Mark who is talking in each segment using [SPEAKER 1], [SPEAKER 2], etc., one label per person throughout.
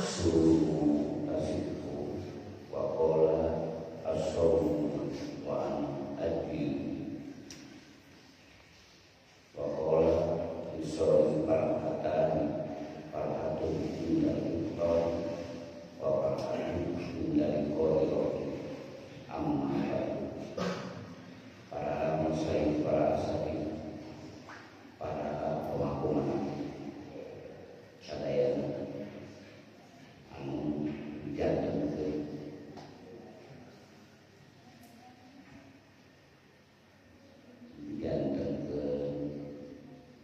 [SPEAKER 1] Sumu tasifu wa qala as-sawmu wa an adbi wa qala isra barakatan barakatun indal iftar wa barakatun indal qadar amma para masyayikh, para asatidz, para pemangku sadayana anu dijantenkeun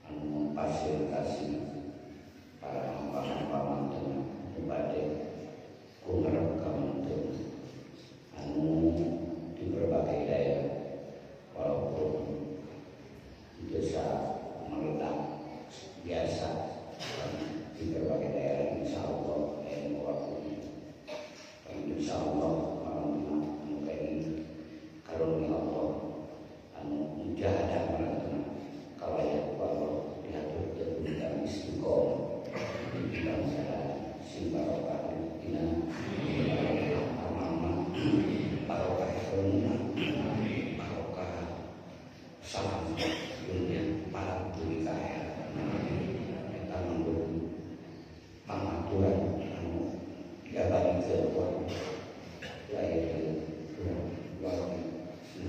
[SPEAKER 1] anu memfasilitasi para hampa-hampa mantena bade kungrep ka mantena anu di berbagai daerah walaupun desa meledak biasa di berbagai daerah, insya Allah waktunya insya Allah malam ini karunia Allah anu mujahadah marantena kalayan ku Allah dihaturkeun dina istiqomah di bangsa sing barokah dina amal barokah ekonomi barokah salam dunia para dunia akhirat eta manggung pangaturan anu diabadikeun ku lahir waktu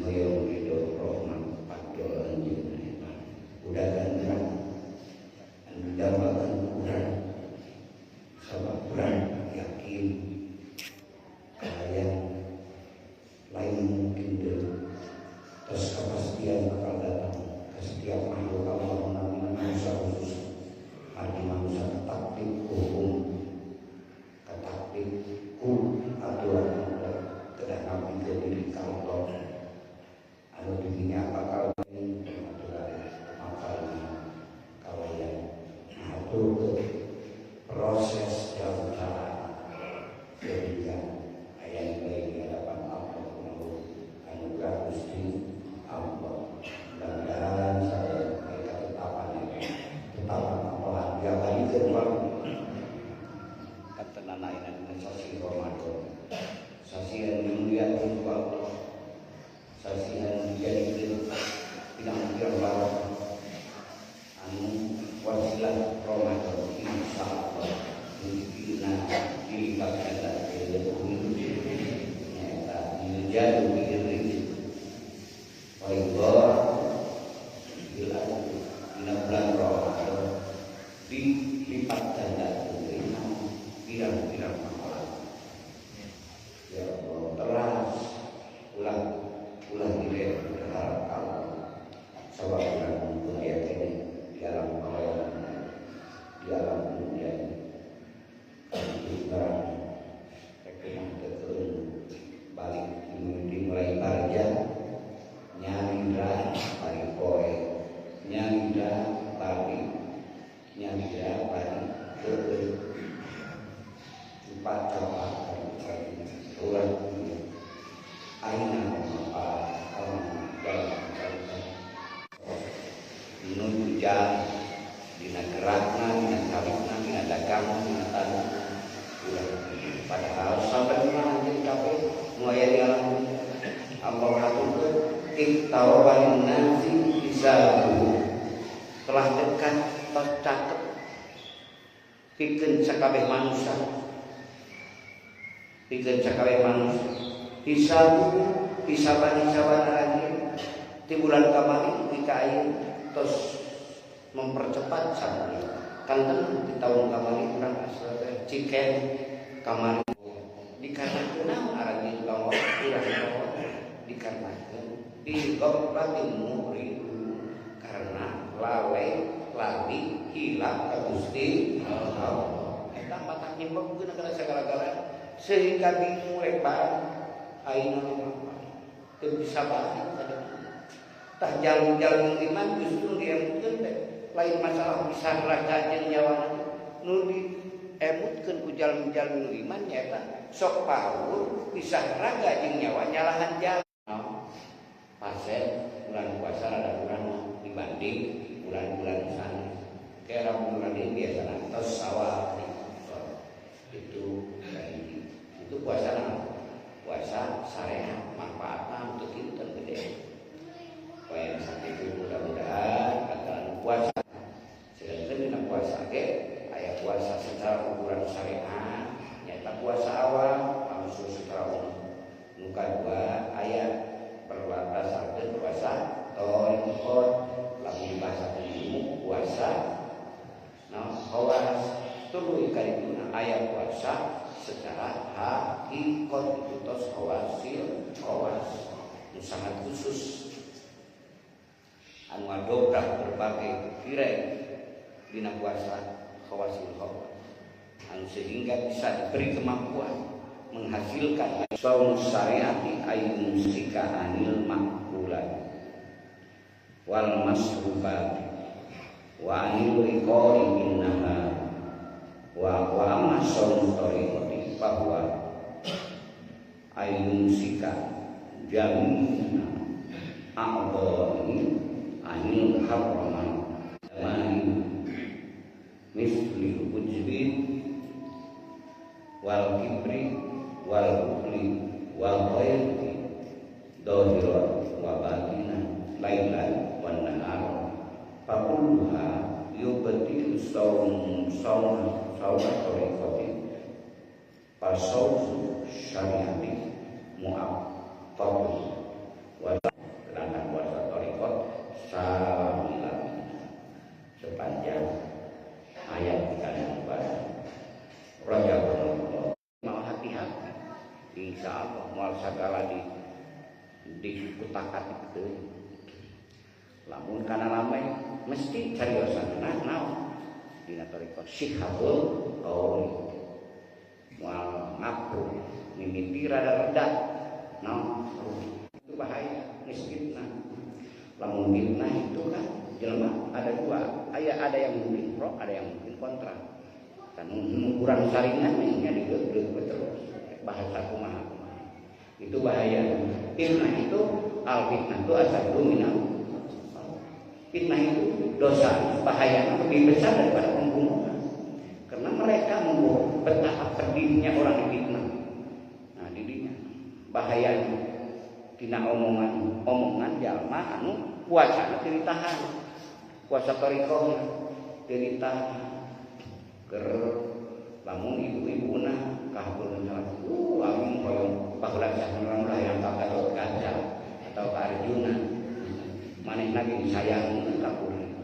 [SPEAKER 1] hoyong ridho rahmat fadl anjeunna eta udah ganjaran anu dambakan urang sabab urang yakin kalayan lain mungkin deui terus kepastian bakal datang ke setiap makhluk Allah namina manusia khusus arti manusia ketaktik hukum ketaktik ku aturan Allah kedah ngabdikeun diri ka Allah anu dirinya bakal pengaturan bakal kalayan ngaturkeun proses dalam cara sehingga aya nilai di hadapan Allah anugerah Gusti Allah. Mudah-mudahan saya ketetapan ketetapan Allah diabadikeun katenanaenan dina sasi Ramadan, sasi anu dimuliakeun ku Allah, sasi anu dijadikeun pirang-pirang barokah anu wasilah Ramadan insya Allah mungkinna dilipat gandakeun nyaeta yujadu biirri wa yudhar bil ajri dina bulan Ramadan dilipat gandakeun pirang-pirang pahala. Ya Allah teras ulah ulah dire berharap Allah sabab urang mumpung aya keneh di alam kawayan di alam dunia ini itu barang rek kumaha teu balik dimulai barja nyalindra bari poe nyalindra bari nyalindra bari keun empat capak ulah aina apa alam dalam menuju jalan dina gerakna dina calikna dina dagangna dina tanah ulah padahal sampai mana anjeun kabeh nu aya di alam Allah ngaturkeun iqtaraba linnasi hisabuhum telah dekat tos cakep pikeun sakabeh manusia pikeun sakabeh manusia hisabuhum hisaban-hisaban anjeun ti bulan kamari dugi ka ayeuna tos mempercepat sampai kanten di tahun kamari urang asal teh ciken kamari dikarenakeun naon aranjeun kawa urang kawa dikarenakeun bi ghaflatin mu'ridun karena lalai lali hilap ka Gusti Allah eta matak nyebabkeun kana sagala-galana sehingga bingung rek barang ayeuna teu bisa balik kada tah jalmi-jalmi iman justru diemutkeun teh lain masalah bisa raga jeung nyawana nu diemutkeun ku jalmi-jalmi nu iman nyaeta sok paur bisa raga jeung nyawa nyalahan jalan pasien bulan puasa rada kurang dibanding bulan-bulan sanes kera bulan ini biasa tos sawal itu syariat nyata puasa awal langsung secara umum. Nu kadua aya berdasarkeun puasa thoriqot lamun bahasa ilmu puasa nah khawas tuluy kadituna aya puasa secara hakikat itu tos khawasil khawas nu sangat khusus anu ngadobrak berbagai kireng dina puasa khawasil khawas anu sehingga bisa diberi kemampuan menghasilkan saum syariati ayyumsika anil makbulat wal masrubat wa anil liqa'i bin nahar wa amma saum tariqati bahwa ayyumsika jami'a a'dha'i anil harraman mani mislil ujbi wal kibri wal bukli wal ghairi dhahiran wa batinan lailan wan nahar faqulha yubtilu saum saum saum tariqati fasawm syariati mu'aqqatun wa sedangkan puasa thariqat salami sepanjang ayat di kandung badan rajakumullah mau hati-hati insyaallah moal sagala di kutak-atik teuing lamun kana lamai mesti cariosanna naon dina thariqat sihabul qauli moal ngapu mimiti rada-rada naon itu bahaya geus fitnah. Lamun fitnah itu kan jelema ada dua, aya ada yang mungkin pro, ada yang mungkin kontra. Kan kurang saringan nya digeuk terus bahasa kumaha kumaha. Itu bahaya. Fitnah itu al fitnah itu asaddu minal. Fitnah itu dosa, bahayanya lebih besar daripada pembunuhan. Karena mereka membuat betapa pedihnya orang difitnah. Nah, didinya bahayanya dina omongan omongan jalma anu puasana teu ditahan. Puasa thariqah teu ditahan. Keur lamun ibu-ibuna kahabeun salah aing hoyong baheula saha ulah yang ka Gatot Kaca atau ka Arjuna. Manehna ge disayang ka kuring.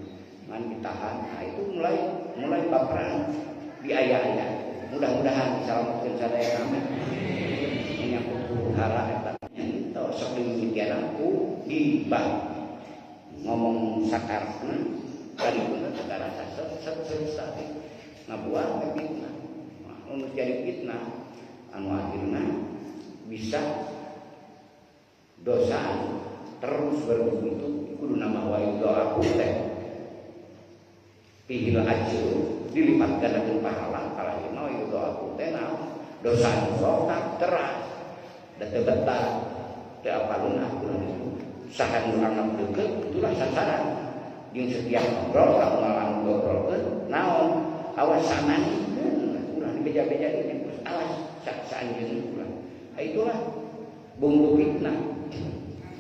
[SPEAKER 1] Ngan ditahan. Nah, itu mulai baperan di aya-aya. Mudah-mudahan disalametkeun sadaya kami. Menyangkut huru hara eta nya sok dimimitian ku gibah. Ngomong sakarepna kadipun teu karasa set set set ngabuah fitnah. Anu jadi fitnah anu akhirna bisa dosa terus berbentuk kudu nama wa aku teh pihil ajru dilipat gandakeun pahala kalahirna wa aku teh naon dosa anu sok teras da teu betah teu apalunah ulah saha nu anggap deukeut itulah sasaran jeung setiap ngobrol ka anu ngobrolkeun naon awas samani ulah dibeja-beja terus awas saanjeun ulah. Nah, itulah bumbu fitnah.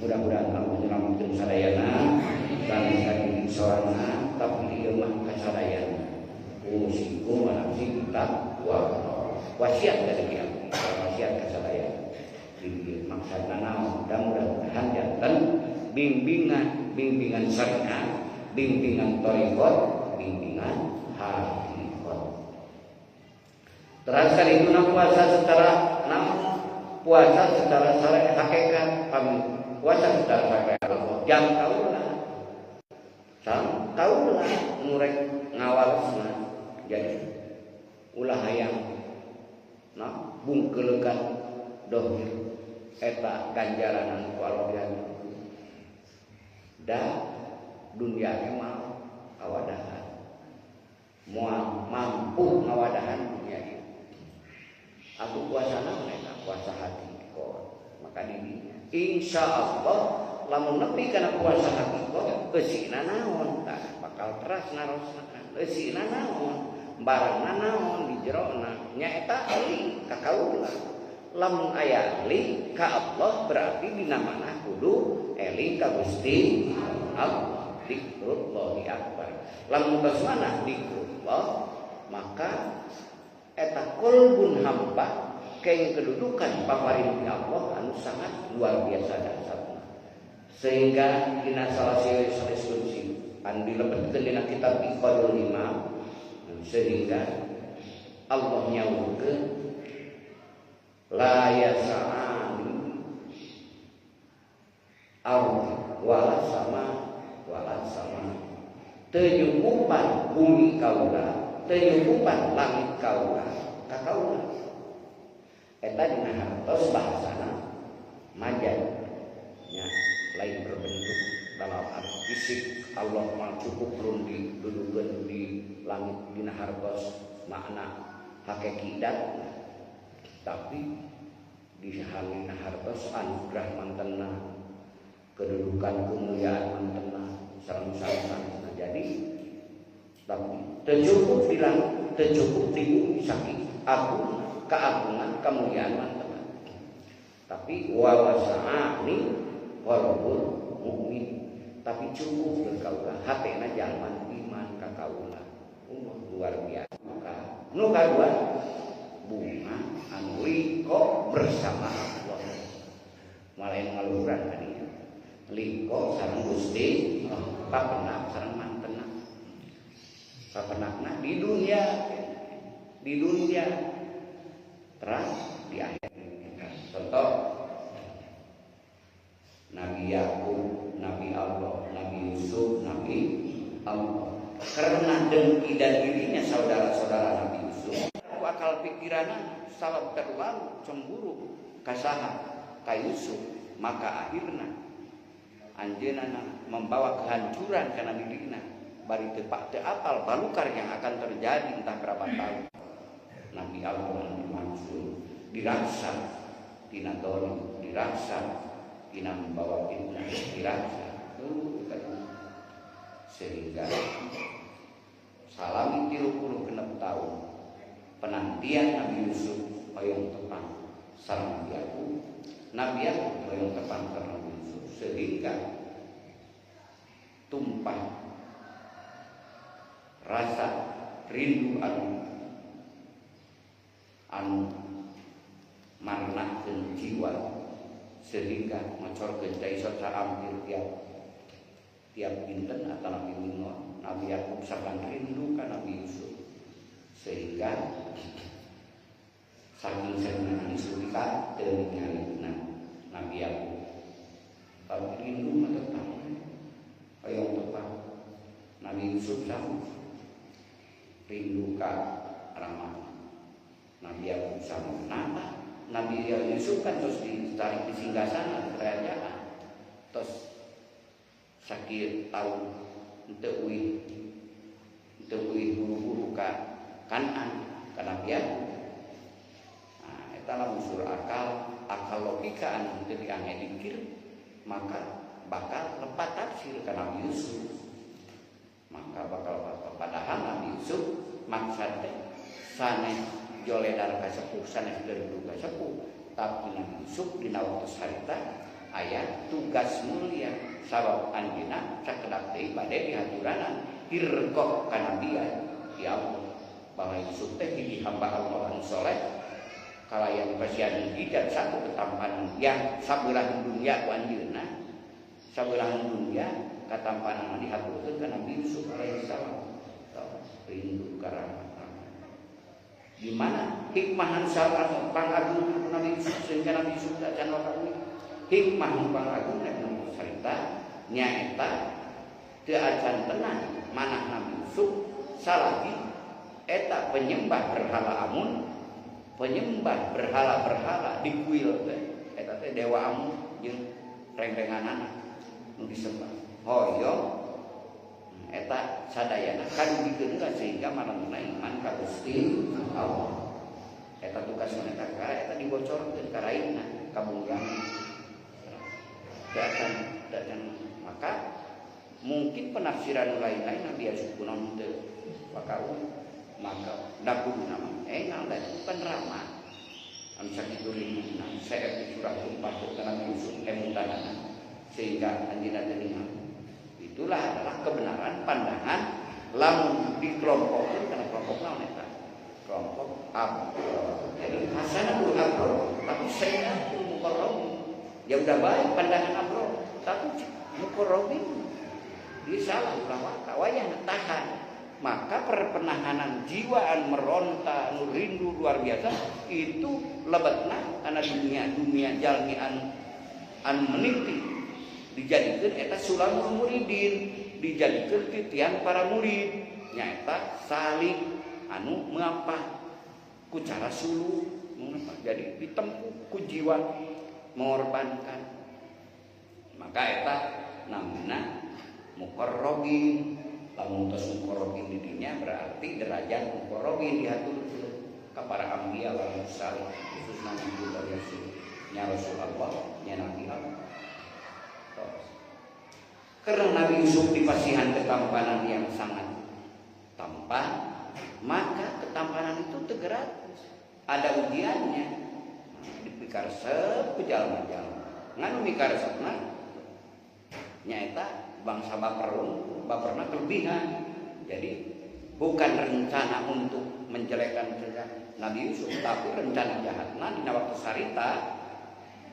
[SPEAKER 1] Mudah-mudahan Allah menyelamatkan sadayana sanes diri sorangan tapi ieu mah kasadayana. Usikum wa nafsi taqwa. Wasiat ka deui wasiat ka sadayana. Di maksudna naon? Mudah-mudahan janten bimbingan, bimbingan syariat, bimbingan thariqat, bimbingan hakikat. Terus kali itu puasa secara puasa secara syariat hakikat, kami puasa secara syariat Allah. Jam kaulah, kaulah nurek ngawalesna. Jadi ulah hayang nah bungkeulekan dohir eta ganjaran anu ku Allah dihaturkeun. Da dunia ge moal kawadahan. Moal mampu ngawadahan dunia ieu. Aku puasa naon eta puasa hakikat. Maka didinya insya Allah lamun nepi kana puasa hakikat eusina naon tah bakal teras narosna eusina naon barangna naon di jerona nyaeta eling ka kaula. Lamun aya eling ka Allah berarti dina mana kudu eling ka Gusti Allah. Dzikrullahi akbar. Lamun tos mana dzikrullah maka eta Eta kolbun hamba keng kedudukan paparin Allah anu sangat luar biasa dasarna. Sehingga dina salah sisi anu dilebetkeun dina kitab Iqadul Imam sehingga Allah nyaurkeun la yasa'ani ardi wala sama wala sama teu nyukupan bumi kaula teu nyukupan langit kaula ka kaula. Eta dina hartos bahasana majaz nya lain berbentuk dalam arti fisik Allah mah cukup lun didudukeun di langit dina hartos makna hakikat tapi di dina hartos anugerah mantena kedudukan kemuliaan mantena sareng sareng. Nah, jadi tapi teu cukup di langit teu cukup di bumi saking agung keagungan kemuliaan mantena tapi wawasa'ani qalbul mukmin tapi cukup ke kaula hatena jalma iman ka kaula. Allah luar biasa. Maka nu kadua bunga anu liko bersama Allah malain ngaluhuran kadinya liko sareng Gusti papenak sareng mantena papenakna di dunia terang di akhir. Contoh Nabi Yakub, Nabi Allah, Nabi Yusuf, Nabi Allah. Karena dengki dan dirinya saudara-saudara Nabi Yusuf, akal pikirannya sabab terlalu cemburu kasaha ka Yusuf, maka akhirna anjeunna membawa kehancuran kana dirina bari teu teu apal balukar yang akan terjadi entah berapa tahun. Nabi Allah dimaksud dirasa tina dolim, dirasa tina membawa fitnah, dirasa sehingga salami 36 tahun penantian Nabi Yusuf hoyong tepang sareng Nabi Yakub, Nabi Yakub hoyong tepang sareng Nabi Yusuf sehingga tumpah rasa rindu anu marnakeun jiwa sehingga ngocorkeun cai hampir tiap dinten atau Nabi Mingon Nabi Yakub sakan rindu ka Nabi Yusuf sehingga saking senengna Yusuf ka teu ningalina Nabi Yakub tapi rindu mah tetap hoyong tepang Nabi Yusuf sama rindu ka ramah Nabi Yakub sama. Kenapa? Nabi Yusuf kan terus ditarik di singgasana kerajaan terus sakit tahun teu uih buru-buru ka Kanaan ka Nabi Yakub. Nah, eta lah unsur akal logika anu teu diangge dikir maka bakal lepat tafsir ka Nabi Yusuf. Maka bakal padahal Nabi Yusuf maksad teh sanes joledar ka sepuh sanes rindu ka sepuh tapi Nabi Yusuf dina waktu harita aya tugas mulia sabab anjeunna sakedap deui bade dihaturanan hirqah kanabian ya Allah bahwa Yusuf teh hiji hamba Allah anu soleh kalayan dipasihan hijat satu ketampanan yang sabeulah dunia ku anjeunna sabeulah dunia katampanan dihaturkeun ka Nabi Yusuf alaihi salam rindu karahmat. Di mana hikmah anu pangagung Nabi Yusuf sehingga Nabi Yusuf tak can wakawi hikmah nu pangagung nek nu carita nyaeta teu acan tenang manah Nabi Yusuf salagi eta penyembah berhala Amun penyembah berhala-berhala di kuil teh eta teh dewa Amun jeung rengrenganana nu disembah hoyong eta sadayana kadugikeun sehingga maranehna iman ka Gusti Allah. Eta tugas eta ka eta dibocorkeun ka raina ka Bunyamin. Dan maka mungkin penafsiran lain-lain Nabi Yusuf kunaon teu wakau maka da kuduna mah engal da bukan ramah anu sakitu rinduna sae surah tumpah ka Nabi Yusuf emutanana sehingga anjeunna teu ningal. Itulah adalah kebenaran pandangan lamun dikelompokkeun kana kelompok naon eta? Kelompok Abrar. Jadi hasanatul abrar tapi sayyiatul muqarrabin. Ya udah baik pandangan abrar, tapi muqarrabin dia salah ulah waka wayah tahan. Maka perpenahanan jiwaan meronta anu rindu luar biasa itu lebetna kana dunia jalmi anu meniti dijadikeun eta sulamul muridin, dijadikeun titian para murid nyaeta salik anu meampah ku cara sulu, jadi ditempuh ku jiwa mengorbankan. Maka eta namina muqarrabin. Lamun tos muqarrabin di dinya berarti derajat muqarrabin dihaturkeun ka para anbiya wal mursalin, khususna Nabi Rasul, nya Rasulullah, nya Nabi Allah. Karena Nabi Yusuf dipasihan ketampanan yang sangat tampan, maka ketampanan itu gratis. Ada ujiannya. Dipikaresep ku jalma-jalma. Nganu mikaresepna nyaeta bangsa baper, baperna kelebihan. Jadi bukan rencana untuk menjelekkan Nabi Yusuf, tapi rencana jahatna dina waktu sarita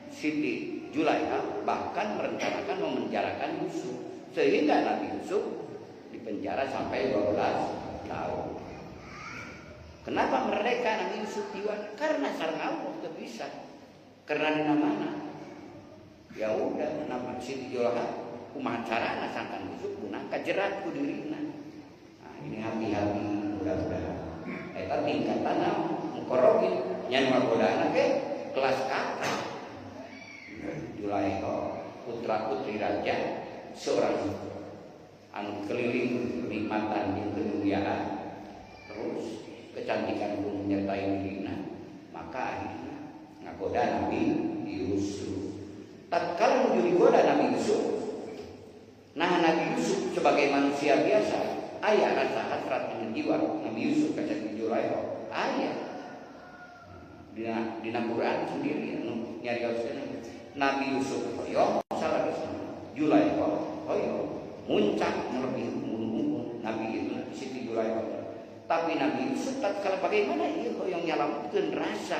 [SPEAKER 1] Siti Zulaikha bahkan merencanakan memenjarakan Yusuf, sehingga Nabi Yusuf dipenjara sampai 12 tahun. Kenapa mereka Nabi Yusuf jiwa? Karena sareng Allah teu bisa. Karena dina mana? Ya udah nama Siti Zulaikha kumaha carana sangkan Yusuf guna kajerat ku dirina. Nah, ini hati-hati mudah-mudahan. Eta tingkatan muqarrabin nya nu ngagodana ge kelas kakap. Zulaikha putra putri raja seorang anu keliling kenikmatan jeung keduniaan, terus kecantikan pun menyertai dirinya, maka akhirnya ngagoda Nabi Yusuf. Tatkala menuju digoda Nabi Yusuf, nah Nabi Yusuf sebagai manusia biasa, aya rasa hasrat dengan jiwa Nabi Yusuf ka Siti Zulaikha, aya dina Quran sendiri anu nyarioskeun Nabi Yusuf hoyong salah Zulaikha hoyong muncak melebihi umur Nabi itu Siti Zulaikha. Tapi Nabi Yusuf tatkala bagaimana ieu hoyong nyalametkeun rasa,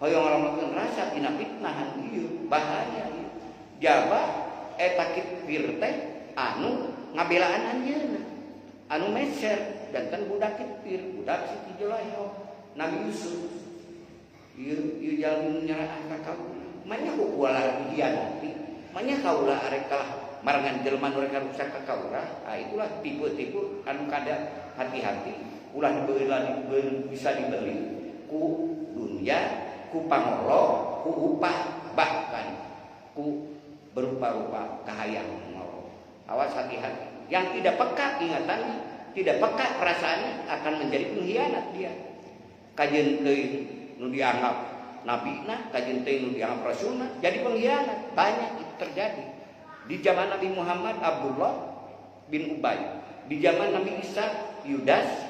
[SPEAKER 1] hoyong nyalametkeun rasa dina fitnahan ieu bahaya ieu. Jaba eta kipir teh anu ngabelaan anjeunna, anu meser janten budak kipir, budak Siti Zulaikha. Nabi Yusuf ieu ieu jalmi nyaraah ka kaula. Manya ku kuala dihianati, manya kaula arek kalah marangan jelema nu rek rusak ka kaula. Ah itulah tipe-tipe anu kada hati-hati, ulah dibeulah bisa dibeli ku dunia, ku pangolo, ku upah, bahkan ku berupa-rupa kahayang ngoro. Awas hati-hati. Yang tidak peka ingatannya, tidak peka perasaannya akan menjadi pengkhianat dia. Kajeun teuing nu dianggap nabi nah, kajeun teuing nu dianggap rasulna, jadi pengkhianat. Banyak itu terjadi. Di zaman Nabi Muhammad Abdullah bin Ubay, di zaman Nabi Isa Yudas,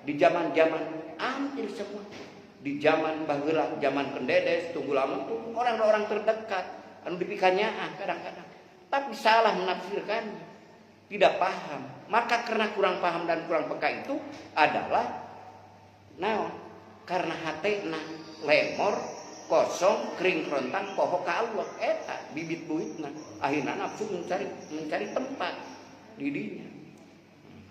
[SPEAKER 1] di zaman-zaman hampir semua. Di zaman baheula, zaman Kendedes, Tunggul Ametung tuh orang-orang terdekat anu dipikanyaah kadang-kadang. Tapi salah menafsirkan, tidak paham. Maka karena kurang paham dan kurang peka itu adalah naon? Karena hatena lemor, kosong, kering kerontang, poho ka Allah eta bibit buitna. Akhirna nafsu mencari tempat didinya.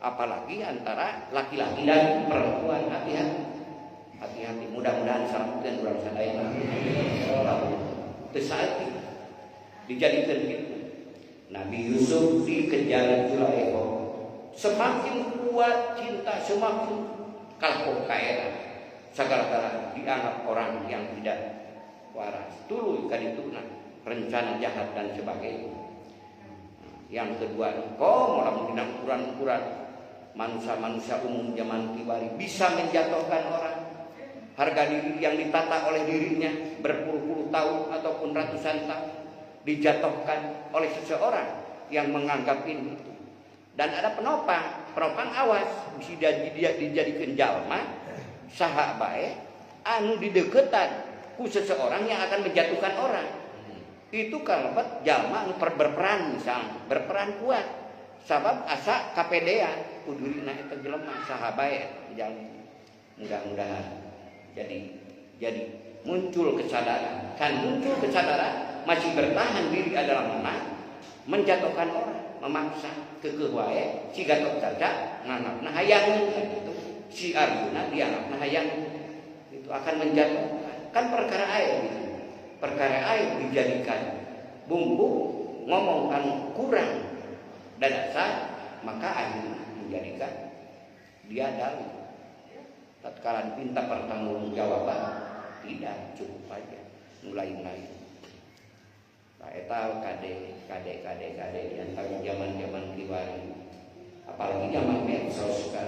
[SPEAKER 1] Apalagi antara laki-laki dan perempuan, hati-hati. Hati-hati, mudah-mudahan salametkeun urang sadaya. Teu saeutik dijadikeun kitu. Nabi Yusuf dikejar Zulaikha. Semakin kuat cinta, semakin kalah kaera. Segala-gala dianggap orang yang tidak waras. Tuluy kadituna rencana jahat dan sebagainya. Yang kedua, komo lamun dina ukuran-ukuran manusia-manusia umum zaman kiwari bisa menjatuhkan orang. Harga diri yang ditata oleh dirinya berpuluh-puluh tahun ataupun ratusan tahun dijatuhkan oleh seseorang yang menganggap ini itu. Dan ada penopang, penopang awas bisa dijadikan jalma saha bae anu dideketan ku seseorang yang akan menjatuhkan orang. Itu kalau jalma anu berperan misalnya, berperan kuat. Sabab asa kapedean ku dirina eta jelema saha bae jalma. Mudah-mudahan Jadi muncul kesadaran. Kan muncul kesadaran masih bertahan diri adalah menang, menjatuhkan orang, memaksa kekeuh wae si Gatot Caca nganggapna hayang gitu. Si Arjuna dianggapna hayang itu akan menjatuhkan. Kan perkara aib gitu. Perkara aib dijadikan bumbu ngomong anu kurang dan dasar, maka akhirnya menjadikan dia dalil. Tatkala dipinta pertanggungjawaban tidak cukup aja mulai-mulai. Nah, eta kade kade kade kade di antara zaman-zaman kiwari, apalagi zaman medsos kan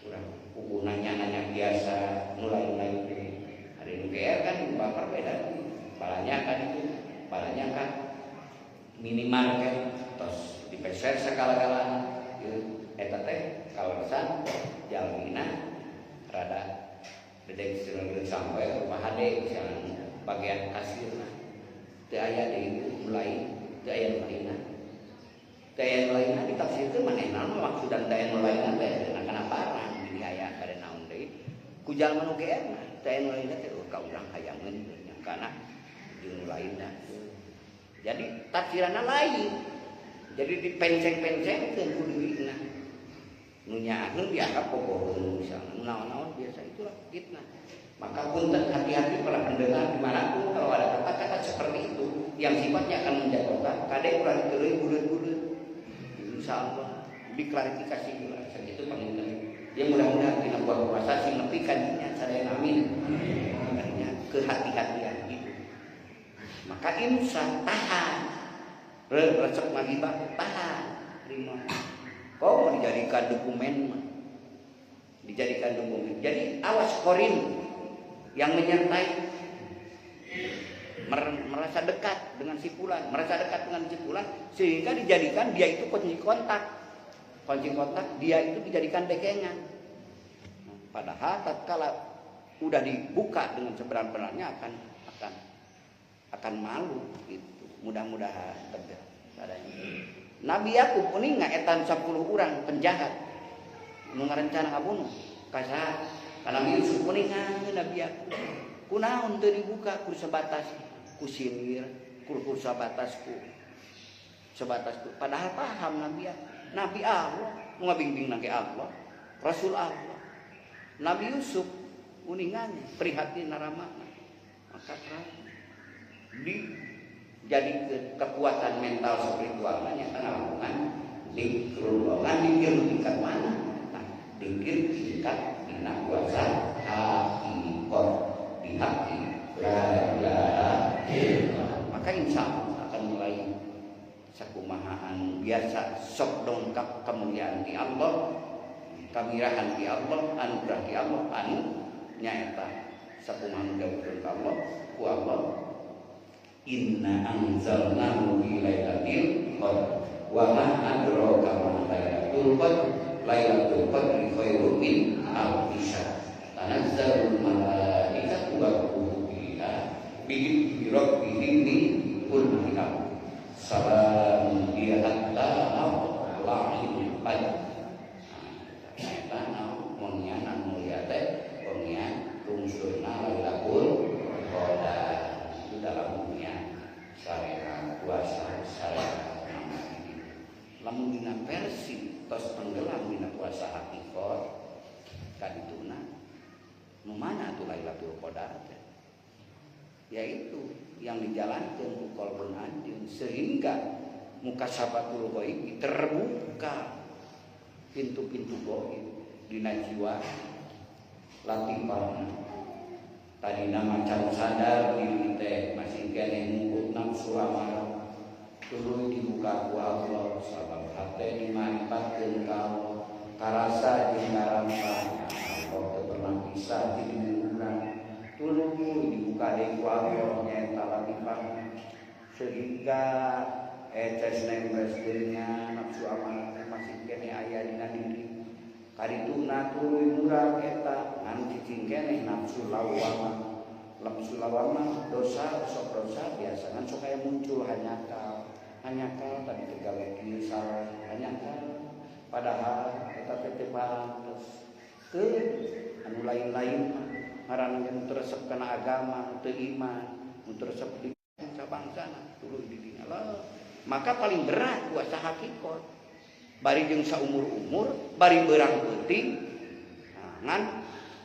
[SPEAKER 1] kurang kuku nanya-nanya biasa mulai-mulai ada yang GR kan baper beda balanya kan itu balanya kan minimarket terus dipeser segala-galana eta teh kaleresan jalmina rada dedek cenah sampai rumah hade misalnya bagian kasirna teu aya deui mulai teu aya nu lainna teu aya nu lainna ditafsirkeun manehna maksudan teu aya nu lainna teh kana barang jadi aya bade naon deui ku jalma nu GR mah teu aya nu lainna teh ka urang hayangeun nyangkana jeung nu lainna. Jadi tafsiranna lain. Jadi dipenceng-pencengkeun ku dirina. Nu nyaaheun dianggap boboheun misalnya. Naon-naon biasa itulah fitnah. Maka punten hati-hati para pendengar dimanapun kalau ada kata-kata seperti itu yang sifatnya akan menjatuhkan, kade urang teuing buleud-buleud. Insyaallah diklarifikasi dulu sakitu panginten. Ya mudah-mudahan dina buah puasa sing nepi ka dinya sadayana amin. Makanya kehati-hatian itu. Maka imsak tahan. Resep ngagibah tahan terima. Kok mau dijadikan dokumen mah? Dijadikan dokumen. Jadi awas korin yang menyertai merasa dekat dengan si fulan, merasa dekat dengan si fulan sehingga dijadikan dia itu kunci kontak. Kunci kontak dia itu dijadikan dekengan. Padahal tatkala udah dibuka dengan sebenar-benarnya akan malu gitu. Mudah-mudahan tegak sadaya. Nabi Yakub uninga etan 10 orang penjahat nu ngarencana ngabunuh. Ka saha? Ka Nabi Yusuf uninga Nabi Yakub. Kunaon teu dibuka ku sebatas ku sinir, ku sebatas ku sebatas ku. Padahal paham Nabi Yakub. Nabi Allah nu ngabimbing ge Allah, Rasul Allah. Nabi Yusuf uninganya prihatin ramana. Maka di jadi kekuatan mental spiritualnya nyata ngalakukan dikrul kan dikir tingkat mana? Nah, dikir tingkat dina kuasa hakikat di hati la ilaha illallah. Maka insya Allah akan mulai sakumahaan biasa sok dongkap kemuliaan di Allah, kamirahan di Allah, anugerah di Allah, anu nyaeta sakumaha dawuhkeun ka Allah ku Allah inna anzalnahu fi lailatul qadr wa ma adraka ma lailatul qadr lailatul qadri khairum min alfi syahr tanazzalul malaikatu war ruhu fiha bi rabbihim min kulli amr salamun hiya hatta matla'il fajr. Eta wengian anu mulia teh wengian lungsurna Lailatul Qadar. Itu dalam dunia syariat puasa syariat ini. Lamun dina versi tos tenggelam dina puasa hakikat kadituna nu mana atuh Lailatul Qadar teh? Yaitu yang dijalankan ku kolbun anjeun sehingga mukasabatul ghaib terbuka pintu-pintu gaib dina jiwa latifahna. Tadina macan sadar diri teh masih keneh mungkut nafsu amarah tuluy dibuka ku Allah sabab hate dimanfaatkeun ka Allah karasa jeung ngarampa Allah teu pernah pisah ti diri urang tuluy dibuka deui ku Allah nyaeta latifahna sehingga eces nembres dirinya nafsu amarah masih keneh aya dina diri karituna tuluy murag eta anu cicing keneh nafsu lawamah. Nafsu lawamah dosa sok dosa biasa kan sok aya muncul hanyakal hanyakal tadi tegawe kieu salah hanyakal padahal eta teh teu pantes ke anu lain-lain mah. Ngaranna ge teu resep kana agama, teu iman, teu resep di sabangsana tuluy di dinya. Maka paling berat puasa hakikat. Bari jeung saumur-umur, bari beurang peuting. Nah, ngan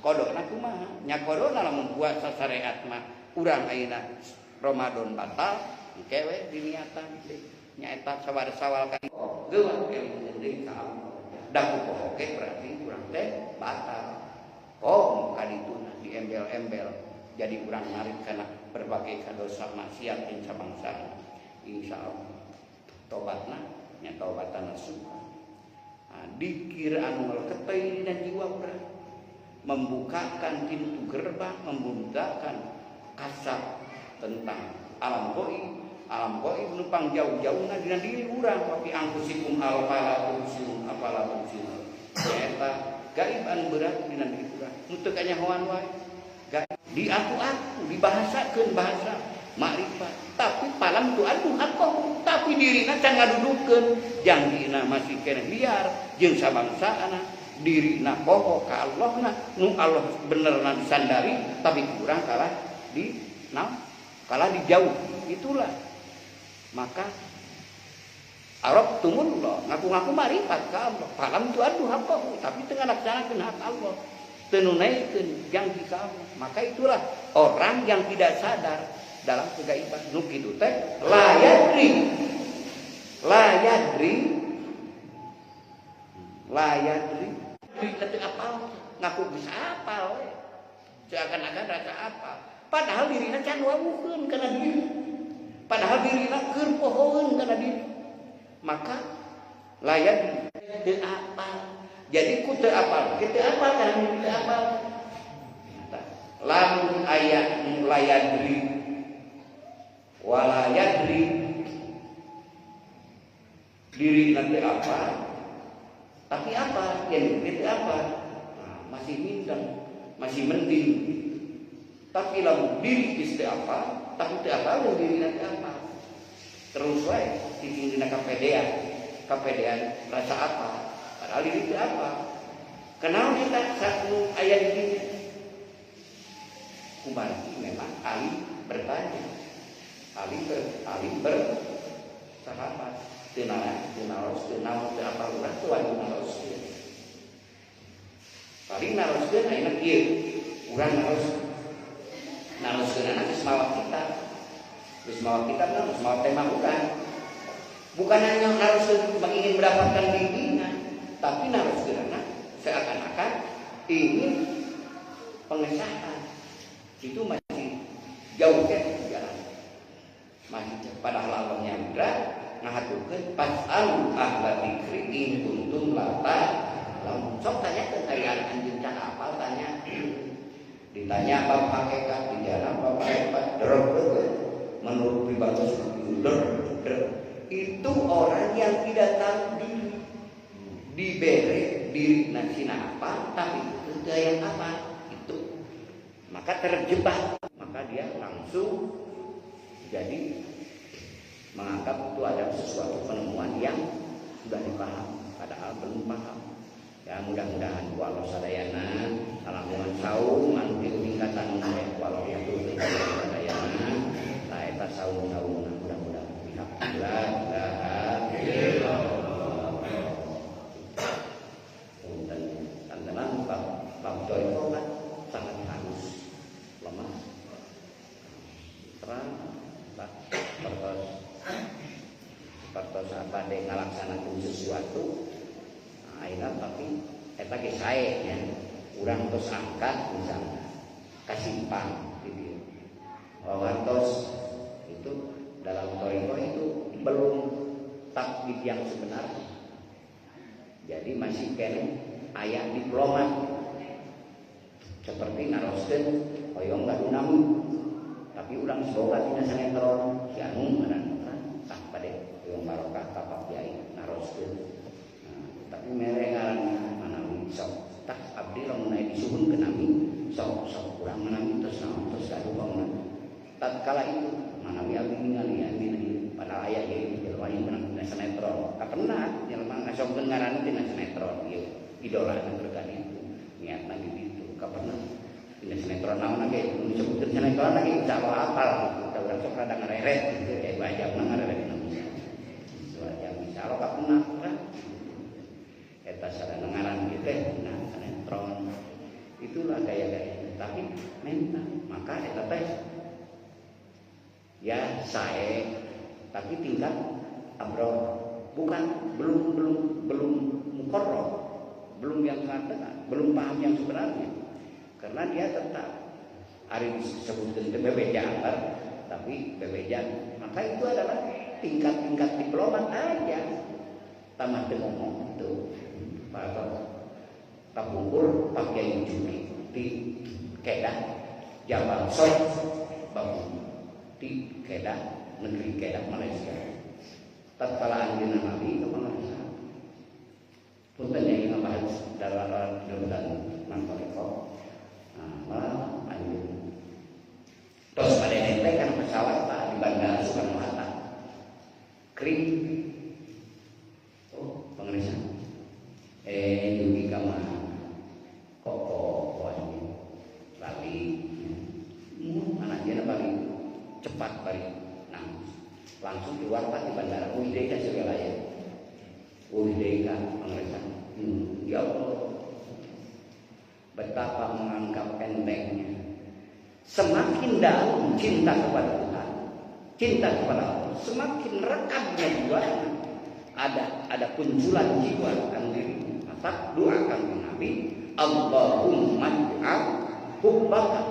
[SPEAKER 1] kodona kumaha? Nya kodona lamun puasa syariat mah urang ayeuna Ramadan batal, engke we diniatan deui. Nyaeta sawal-sawal ka geuwat eling deui ka Allah. Da ku poho ge berarti urang teh batal. Oh, kadituna diembel-embel jadi urang narik kana berbagai kadosa maksiat jeung sabangsana. Insyaallah tobatna nya tobatan nasuha. Nah, dikir anu ngeleketei dina jiwa urang, membukakan pintu gerbang, membukakan kasab tentang alam goib. Alam goib numpang jauh-jauhna dina diri urang, tapi angkusikum alfala tubsirun afala tubsirun. Nyaeta gaib anu berat dina diri urang. Nu teu kanyahoan wae. Gaib di aku-aku dibahasakeun bahasa makrifat, tapi palam tu adu haqqahu, tapi dirina can ngadudukeun, jangjina masih keneh liar jeung sabangsaana, dirina poho ka Allahna, nu Allah benerna disandari tapi kurang kalah di naon? Kalah di jauh. Itulah maka arabtumullah, ngaku-ngaku marifat ka Allah, palam tu adu haqqahu, tapi teu ngalaksanakeun hak Allah, teu nunaikeun janji ka Allah. Maka itulah orang yang tidak sadar dalam kegaiban. Nu kitu teh la yadri, la yadri, la yadri, teu apal, ngaku geus apal we, seakan-akan rasa apal, padahal dirina can wawuhkeun kana diri, padahal dirina keur pohoeun kana diri. Maka la yadri, teu apal. Jadi ku teu apal, teu apal kana diri teu apal. Lamun aya la yadri wala yadri, diri nanti apa, tapi apa yang diri apa, nah, masih mindeng, masih mending. Tapi lamun diri geus teu apa, tapi teu apa diri nanti apa, terus wae cicing dina kapedean, kapedean rasa apa, padahal diri teu apa. Kenal kita satu aya di dinya. Kumargi memang ahli bertanya, ahli bersahabat, teu naros, teu naon, teu apa urang teu wani naroskeun. Paling naroskeun ayeuna kieu, urang naroskeunana geus mawa kitab. Geus mawa kitab mah geus mawa tema urang. Bukan hanya naroskeun ingin mendapatkan bimbingan, tapi naroskeunana seakan-akan ingin pengesahan. Itu masih jauh kan jalan. Masih padahal Allah nyandra ngahaturkeun fas'alu ahla dzikri in kuntum la ta'lamun. Sok tanyakeun ari anjeun can apal tanya. Ditanya bab hakikat di jalan bab hakikat derep menurut pribadi der. Itu orang yang tidak tahu diri. Dibere diri nasina apa tapi itu yang apa itu. Maka terjebak, maka dia langsung jadi menganggap itu ada sesuatu penemuan yang sudah dipaham, padahal belum paham. Ya mudah-mudahan walau sadayana alhamdulillah saum anu tingkatan walau itu sadayana la eta saum-saum mudah-mudahan pihak la ilaha illallah. Punten kantenan bab itu kan sangat halus, lemah, terang, pertos bade ngalaksanakeun sesuatu, nah, ayeuna tapi eta ge sae nya, urang tos angkat misalnya ka simpang di dieu. Wartos itu dalam thariqah itu belum taklid yang sebenarnya. Jadi masih keneh aya diplomat seperti naroskeun hoyong gaduh nami, tapi urang boga tina sinetron si anu ngaranna tah bade hoyong barokah ka Pak Kiai naroskeun. Nah, tapi mere ngaranna manawi sok tah abdi lamun aya disuhunkeun nami sok sok urang manami terus naon terus gaduh bangunan. Tatkala itu manawi abdi ningali dina ieu padahal aya ieu jelema ieu menang dina sinetron. Kapenak jelema ngasongkeun ngaranna dina sinetron ieu idolana keur ka ditu niatna di ditu kapenak dina sinetron. Sinetron naon ge disebutkeun sinetron lagi insyaallah apal gitu. Da urang sok rada ngareret gitu ya 2 jam ngareret 2 jam insyaallah kapunah lah. Eta sadana ngaran kieu teh nah sinetron. Itulah gaya-gaya tapi mental maka eta teh ya sae tapi tingkat abroh bukan belum muqarrab, belum yang tengah, belum paham yang sebenarnya. Karena dia tetap ari disebutkeun teh bebeja anggar tapi bebeja. Maka itu adalah tingkat-tingkat diplomat aja. Tambah teu ngomong itu. Pak kapungkur Pak Kiai Juki di Kedah Jabal Soy Babu di Kedah negeri Kedah Malaysia. Tatkala anjeunna Nabi ke Malaysia. Punten yang ngabahas dalam dalam nang toreko. Nah, anjeun. Terus pada nente kan pesawat Pak di Bandara Soekarno Hatta. Kering. Oh, pengerisan. Yuki kama koko anjeun. Bali. Anak dia bali cepat bali. Nah, langsung keluar Pak di bandara UIDK Surabaya. UIDK pengerisan. Ya Allah. Betapa menganggap entengnya. Semakin dalam cinta kepada Tuhan, cinta kepada Allah, semakin rekatnya jiwa, ada kunculan jiwa akan diri. Maka doakan Nabi, Allahumma ij'al hubbaka.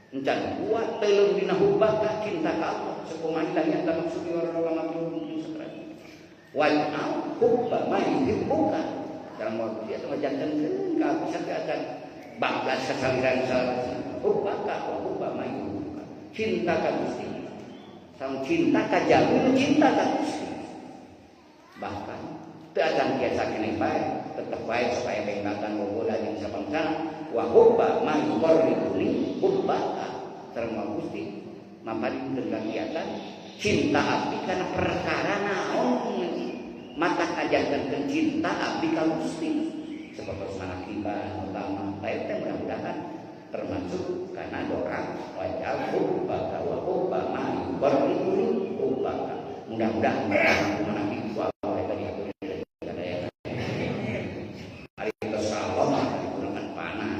[SPEAKER 1] Encan kuat telung dina hubbaka cinta ka Allah. Sakumaha ilahi anta maksudi wa rahmatul mungkin. Waj'al hubba ma yuhibbuka. Dalam waktu dia sama jantan ka bisa akan bablas kasaliran salah. Hubbaka wa hubba ma yuhibbuka. Cinta ka Gusti. Sang cinta ka jalmi cinta ka Gusti. Bahkan teu acan biasa keneh bae, tetep bae supaya bengkatan boboda jeung sabangsana wa hubba ma yuqarribuni hubbaka. Sareng Gusti maparin kegiatan cinta abdi kana perkara naon mata ajarkan cinta abdi ka Gusti seperti manakiban utama baik teh mudah-mudahan termasuk karena doa wajah hubbaka wa hubba ma yuqarribuni hubbaka. Mudah-mudahan manakib wa tadi aku sadaya ari tos Allah mah digunakan panah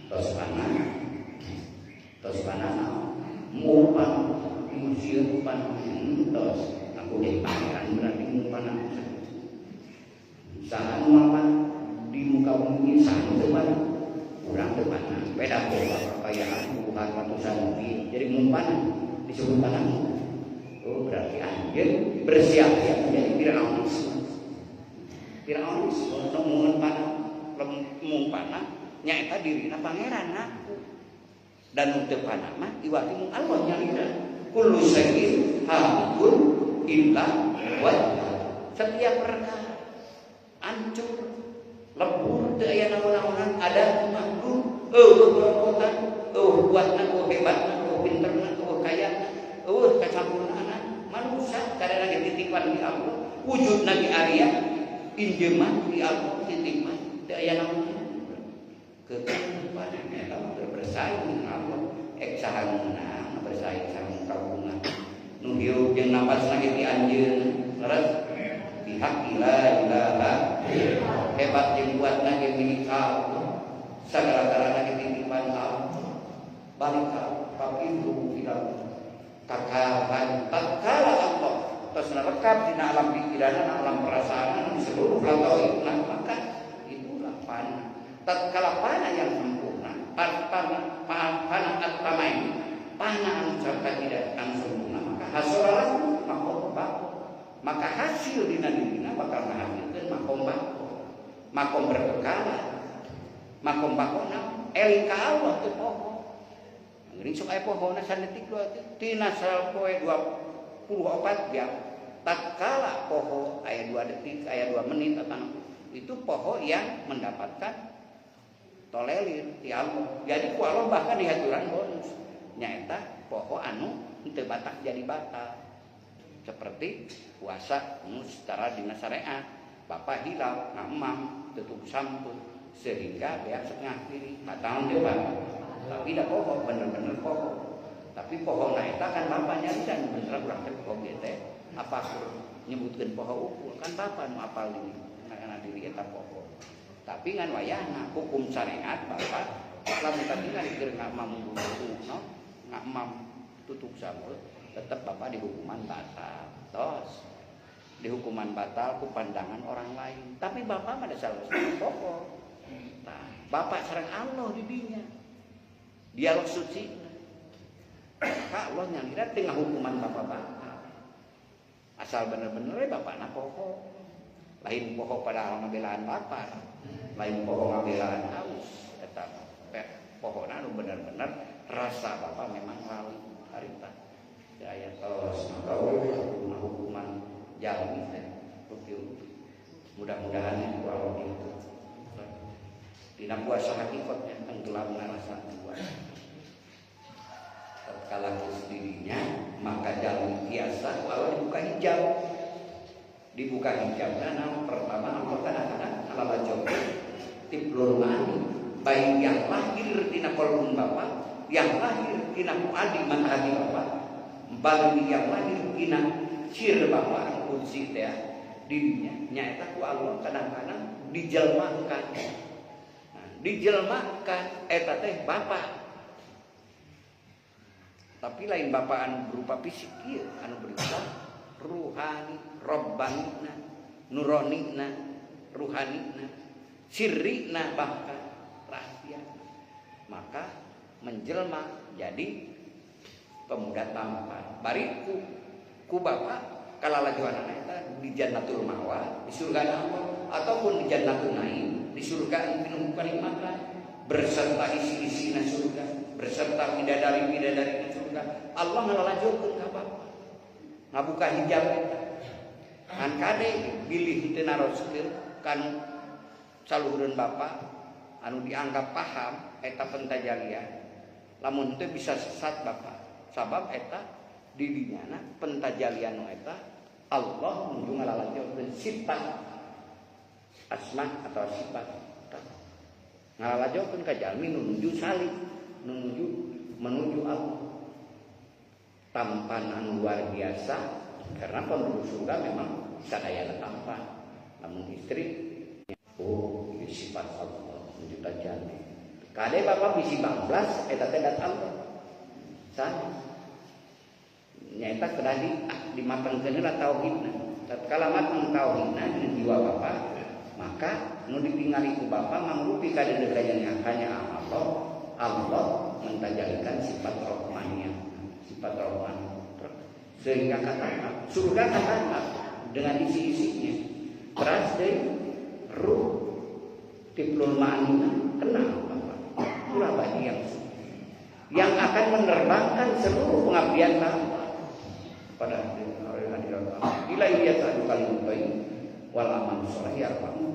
[SPEAKER 1] tos panah tos panah ngupan sieun pan tos aku jadi pangeran berarti ngupan saha nu mapan di muka bumi saha nu teu panah urang teu panah beda boga kekayaan bukan ratusan mobil jadi ngumpan disebut panah. Oh berarti anjeun bersiap-siap menjadi Fir'aunis. Fir'aunis nu mun panah mung panah nyaeta dirina pangeran ngaku. Dan nu teu panah mah iwati mung Allah nyalira. Kullu syai'in halikun illa wajh. Setiap perkara hancur, lebur teu aya naon-naonan, ada makhluk, eueuh borokotan, eueuh kuatna, eueuh hebatna, eueuh pinterna, eueuh kayana, eueuh kasampurnaanna. Manusia kadang lagi titipan di Allah, wujudna di area, injeman di Allah titipan, teu aya naon. Kehidupan eta bersaing dengan Allah, ek saha menang bersaing sareng kagungan. Nu hirup jeung napasna ge ti anjeun, leres pihak la ilaha hebat jeung kuatna ge milik Allah, sagala-galana ge titipan Allah. Balik ka papitu ila kakahan tatkala Allah tos nerekap dina alam pikiran, alam perasaan di seluruh lataifna, maka itulah panah. Tatkala panah yang sempurna, panah at-tamain, panah anu tidak anu sempurna, maka hasolalahu makom bako. Maka hasil dina dirina bakal ngahasilkeun makom bako. Makom berkekalan. Makom bako na eling ka Allah teu poho. Geuning sok aya pohona sadetik dua tina sapoe 24 jam. Tatkala poho aya 2 detik, aya 2 menit atau itu poho yang mendapatkan tolelir ti Allah. Jadi ku Allah bahkan dihaturan bonus. Nyaeta poho anu teu batak jadi batal. Seperti puasa nu secara dina syariat, bapak hilal ngamam tutup sampun sehingga beak setengah diri batal teu batal. Tapi da poho, bener-bener poho. Tapi poho na eta kan bapak nyarikan bener urang teh poho ge teh. Apa nyebutkeun poho ukul kan bapak nu apal diri, kana diri eta poho. Tapi ngan wayahna hukum syariat bapak lamun katingali keur ngamam no, ngamam tutuk samul tetep bapak dihukuman batal. Tos dihukuman batal ku pandangan orang lain. Tapi bapak mah dasar poho. Tah, bapak sareng Allah di dinya. Dialog suci. Maka Allah nyalira tengah hukuman bapak batal. Asal bener-bener bapakna poho. Lain poho padahal ngabelaan lapar, lain poho ngabelaan haus. Eta pohona nu bener-bener rasa bapak memang lali harita. Aya tos maka hukuman jalmi teh rupi-rupi. Mudah-mudahan ku Allah itu. Dina puasa hakikatnya tenggelam rasa dua. Tatkala geus dirinya maka jalmi biasa walau dibuka hijab. Dibuka hijabna naon pertama Allah kadang-kadang alalajokeun tiblul mani baik yang lahir dina kolbun bapa, yang lahir dina fuadi mata hati bapa, bagi yang lahir dina sir bapa kunci teh dirinya nyaeta ku Allah kadang-kadang dijelmakan. Nah, dijelmakan eta teh bapa. Tapi lain bapa anu berupa fisik ieu, anu berupa ruhani, robbanina, nuronina, ruhanina, sirrina bahkan rahasia. Maka menjelma jadi pemuda tampan. Bariku ku bapa kalalajuanana eta di Jannatul Ma'wa, di surga Allah ataupun di Jannatul Naim, di surga penuh kenikmatan berserta isi-isina surga, berserta bidadari-bidadari surga. Allah ngalalajokeun ka bapa. Ngabuka hijab eta. Ngan kade bilih teu naroskeun kanu saluhureun bapa anu dianggap paham eta pentajalian. Lamun teu bisa sesat bapa. Sabab eta didinyana pentajalian nu eta Allah nuju ngalalajokeun sifat asma atau sifat. Ngalalajokeun ka jalmi nu nuju salik, nu nuju menuju Allah. Tampan anu luar biasa karena penduduk surga memang sadayana tampan. Namun istri oh ieu sifat Allah nuju tajali. Kade bapak bisi banglas eta teh dat Allah. Sanes. Nyaeta kedah dimatengkeun heula tauhidna. Tatkala mateng tauhidna di jiwa bapak, maka nu ditingali ku bapak mangrupi kadeudeuh hanya Allah. Allah mentajalikan sifat rohmaniyah, sifat rohman. Sehingga kata surga kata dengan isi-isinya. Teras deui ruh tiplul ma'anina kenal bapak. Itulah bagi yang akan menerbangkan seluruh pengabdian bapak pada hadirat Allah. Ilaihi yas'adu kalimut thayyib wal amal sholih yarfa'u.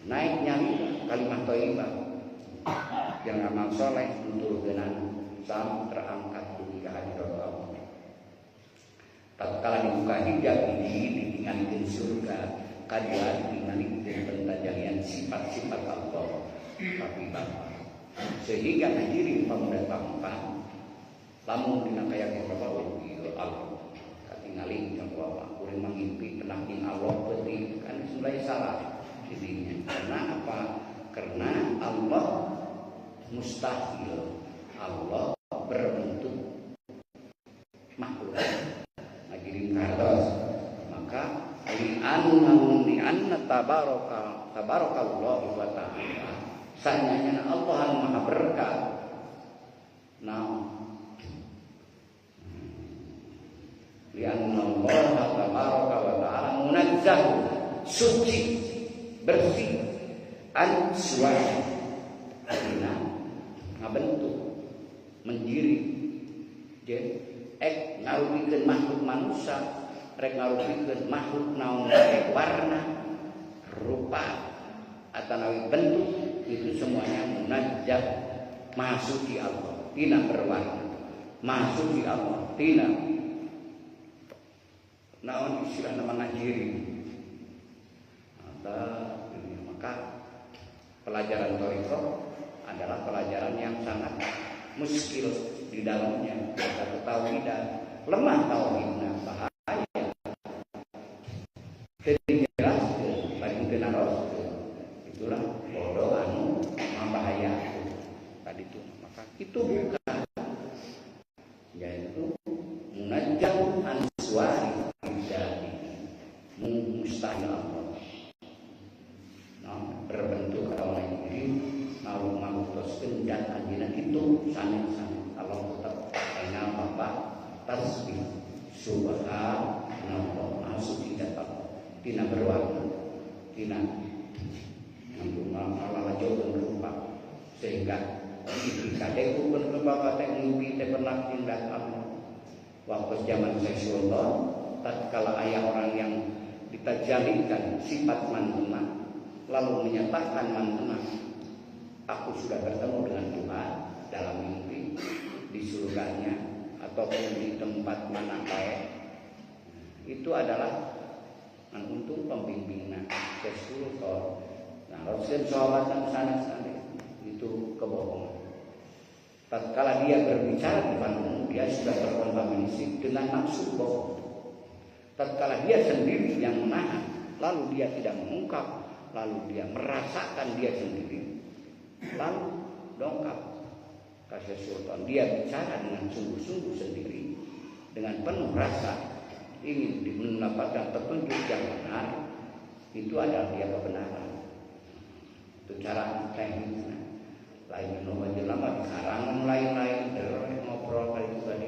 [SPEAKER 1] Naik nyali kalimat thayyibah yang amal soleh untuk genan sam terangkat dugi ka hadirat Allah. Tatkala dibuka hijab ini ditingalikeun surga, kadua ditingalikeun pentajalian sifat-sifat Allah tapi bapa. Sehingga ngajirin pemuda tampan lamun dina kayakin bapak oh ieu Allah katingali ka bapak kuring mangimpi pernah jeung Allah peuting kan mulai salah dirinya. Karena apa? Karena Allah mustahil Allah berbentuk makhluk. Ngajirin kartos maka li anna tabaraka tabarakallahu wa ta'ala sanyanya Allah anu maha berkah. Naon li anna Allah tabaraka wa ta'ala munazzah suci bersih an suara dina ngabentuk menjiri jeung ek ngarupikeun makhluk manusia rek ngarupikeun makhluk naon rek warna rupa atanawi bentuk itu semuanya munajjah maha suci Allah tina berwarna maha suci Allah tina naon istilah nama ngajiri. Maka pelajaran thariqah adalah pelajaran yang sangat muskil di dalamnya, kata tauhidan, lemah tauhidna, bahaya. Teu dijelaskeun, bari teu naroskeun. Itulah bodoh anu membahayakeun. Tadi itu maka itu bukan, yaitu munajjah an suari tidak mustahil Allah. Nah, berbentuk atau lain ini mau terus kendat anjeunna itu sanes-sanes Allah tetap aina bapak tasbih subhanallah maha suci dan tina berwarna tina nyambung lalajokeun rupa sehingga dikadegukeun ke bapak teh mimpi teh pernah tindak Allah. Waktu zaman Rasulullah tatkala aya orang yang ditajalikan sifat mantena lalu menyatakan mantena aku sudah bertemu dengan Tuhan dalam mimpi di surganya ataupun di tempat mana baik, itu adalah untung pembimbingna Rasulullah. Nah, Rasul sholawatan sana-sana itu kebohongan. Tatkala dia berbicara di depan umum, dia sudah terkontaminasi dengan maksud bohong. Tatkala dia sendiri yang menahan, lalu dia tidak mengungkap, lalu dia merasakan dia sendiri, lalu dongkap kasih sultan, dia bicara dengan sungguh-sungguh sendiri, dengan penuh rasa ingin mendapatkan petunjuk yang benar, itu adalah dia kebenaran. Itu cara teknisnya. Lain nu jelema dikarang lain-lain ngobrol kali itu tadi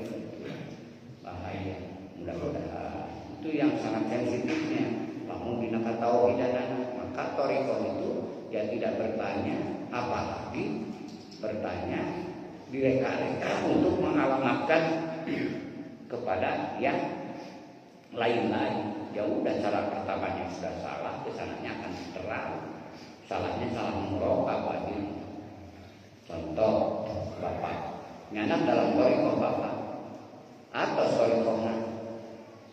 [SPEAKER 1] bahaya. Mudah-mudahan itu yang sangat sensitifnya. Lamun dina katauhidanana, maka thoriqoh itu ya tidak bertanya, apalagi bertanya direka-reka untuk mengalamatkan kepada yang lain-lain. Ya udah, cara pertamanya sudah salah, kesananya akan terang. Salahnya salah merokap aja. Contoh, bapak nyanak dalam thoriqoh bapak atau thoriqohna,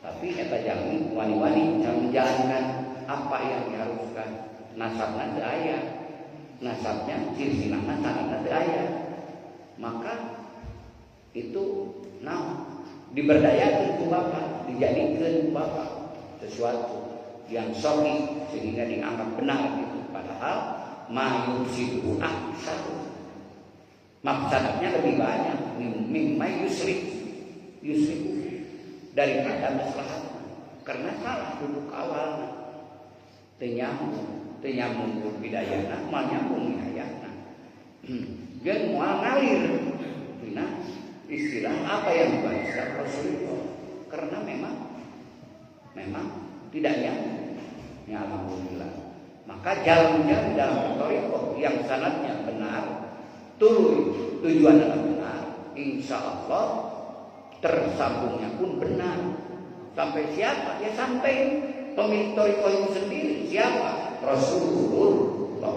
[SPEAKER 1] tapi eta jalmi wani-wani yang menjalankan apa yang diharuskan. Nasabna teu aya, nasabnya silsilahna sanadna teu aya, maka itu nah diberdayakan ku bapak, dijadikan ku bapak sesuatu yang sohi sehingga dianggap benar gitu. Padahal ma yufsidu aktsar, mafsadatnya lebih banyak mimma yusrik yusriku daripada maslahat, karena salah duduk awalnya, teu nyambung, teu nyambung bidayana, moal nyambung hidayahna, geun moal ngalir dina istilah apa yang dibaca Rasulullah, karena memang memang tidak nyambung. Ya alhamdulillah, maka jalan-jalan dalam thoriqoh yang sanadnya benar, tuluy tujuan adalah benar, insya Allah tersambungnya pun benar. Sampai siapa? Ya sampai pemilik thoriqoh itu sendiri. Siapa? Rasulullah.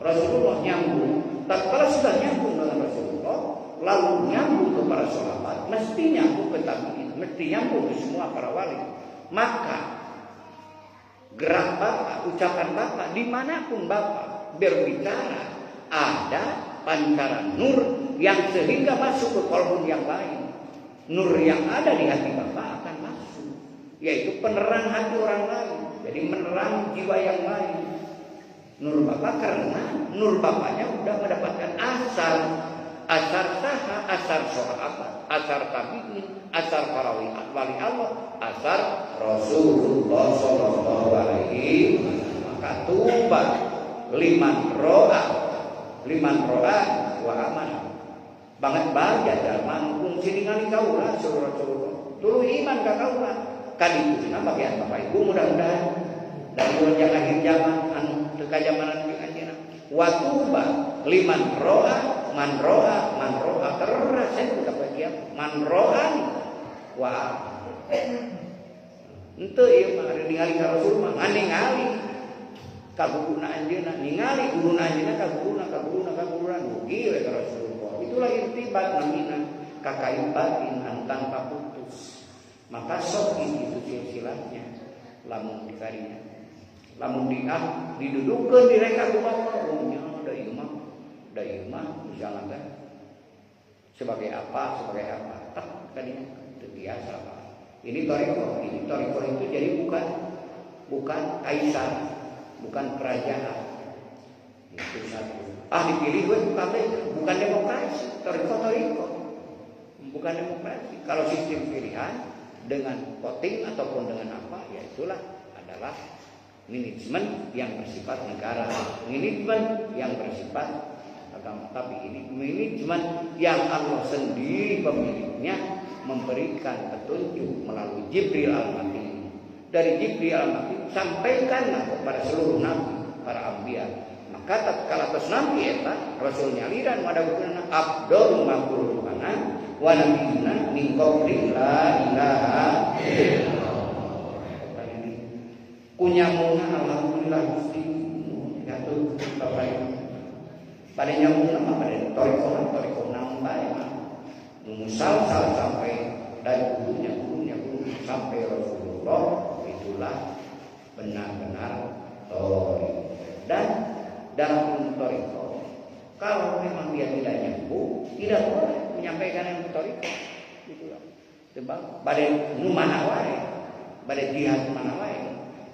[SPEAKER 1] Rasulullah nyambung. Tatkala sudah nyambung dengan Rasulullah, lalu nyambung ke para sahabat, mesti nyambung ke tabiin, mesti nyambung ke semua para wali. Maka gerak bapak, ucapan bapak, dimanapun bapak berbicara, ada pancaran nur yang sehingga masuk ke kolbun yang lain. Nur yang ada di hati bapak akan masuk, yaitu penerang hati orang lain. Jadi menerang jiwa yang lain. Nur bapak karena nur bapaknya udah mendapatkan asar, asar saha, asar sahabat, asar tabiin, asar para wali Allah, asar Rasulullah Shallallahu Alaihi. Maka tuba liman roa, liman roa wa aman. Banget bahagia jalma nu kungsi ningali kaula saudara-saudara. Tuluy iman ka kaula. Kadituna bagian bapak ibu mudah-mudahan dari wajah akhir zaman anu teu kajamanan jeung anjeunna. Wa tuba liman roa, man roa, man roa terasa itu bagian man roa wa henteu ieu mah ningali ka Rasul mah ngan ningali ka guruna anjeunna, ningali guruna anjeunna ka guruna, ka guruna, ka guruna dugi we ka Rasulullah. Itulah irtibat namina kakait batin tanpa putus. Maka sok itu silsilahnya lamun dikarinya. Lamun didudukeun direka ku bapak, oh nya da ieu mah misalnya teh Sebagai apa, sebagai apa. Tak tadinya itu biasa Pak. Ini thariqah itu jadi bukan kaisar, bukan kerajaan. Itu satu. Ah dipilih gue bukan demokrasi, thariqah. Bukan demokrasi. Kalau sistem pilihan dengan voting ataupun dengan apa, ya itulah adalah manajemen yang bersifat negara, manajemen yang bersifat agama. Tapi ini manajemen yang Allah sendiri pemiliknya memberikan petunjuk melalui Jibril Al-Makin. Dari Jibril Al-Makin sampaikanlah kepada seluruh nabi, para anbiya. Maka tatkala tos nabi eta rasul nyaliran madawuhna abdul maghfurana wa nabiyuna min qabli la ilaha illallah. Kunyamuna alhamdulillah Gusti jatuh bapak ibu. Pada nyamuna mah pada thariqah naon bae mah. Musalsal sampai dari gurunya sampai Rasulullah, itulah benar-benar thariqah. Dan dalam ilmu thariqah, kalau memang dia tidak nyambung, tidak boleh menyampaikan ilmu thariqah. Itulah. Sebab pada nu mana wae, pada jihad mana wae,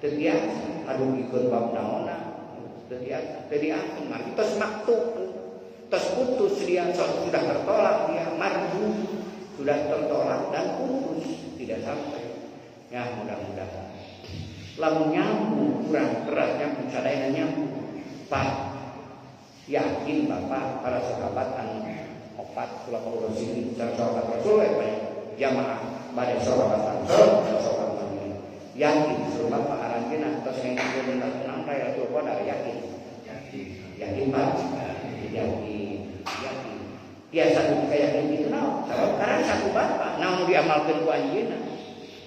[SPEAKER 1] teu biasa aduh ikut bab naonna, teu biasa, teu diatur mah tos maktub. Tos putus dia, sudah tertolak dia, mardu sudah tertolak dan putus, tidak sampai. Ya mudah-mudahan. Lamun nyambung kurang keras nyambung sadayana nyambung. Pak yakin Bapak para sahabat anu opat khulafaur rasyidin sareng sahabat Rasul jamaah bade sahabat Ansor sahabat Madinah. Yakin suruh Bapak aranjeunna tos ngengkeun naon Lailatul Qadar yakin. Yakin Pak. Yakin. Biasa kayak gitu naon. Sabab karena satu bapak naon diamalkeun ku anjeunna.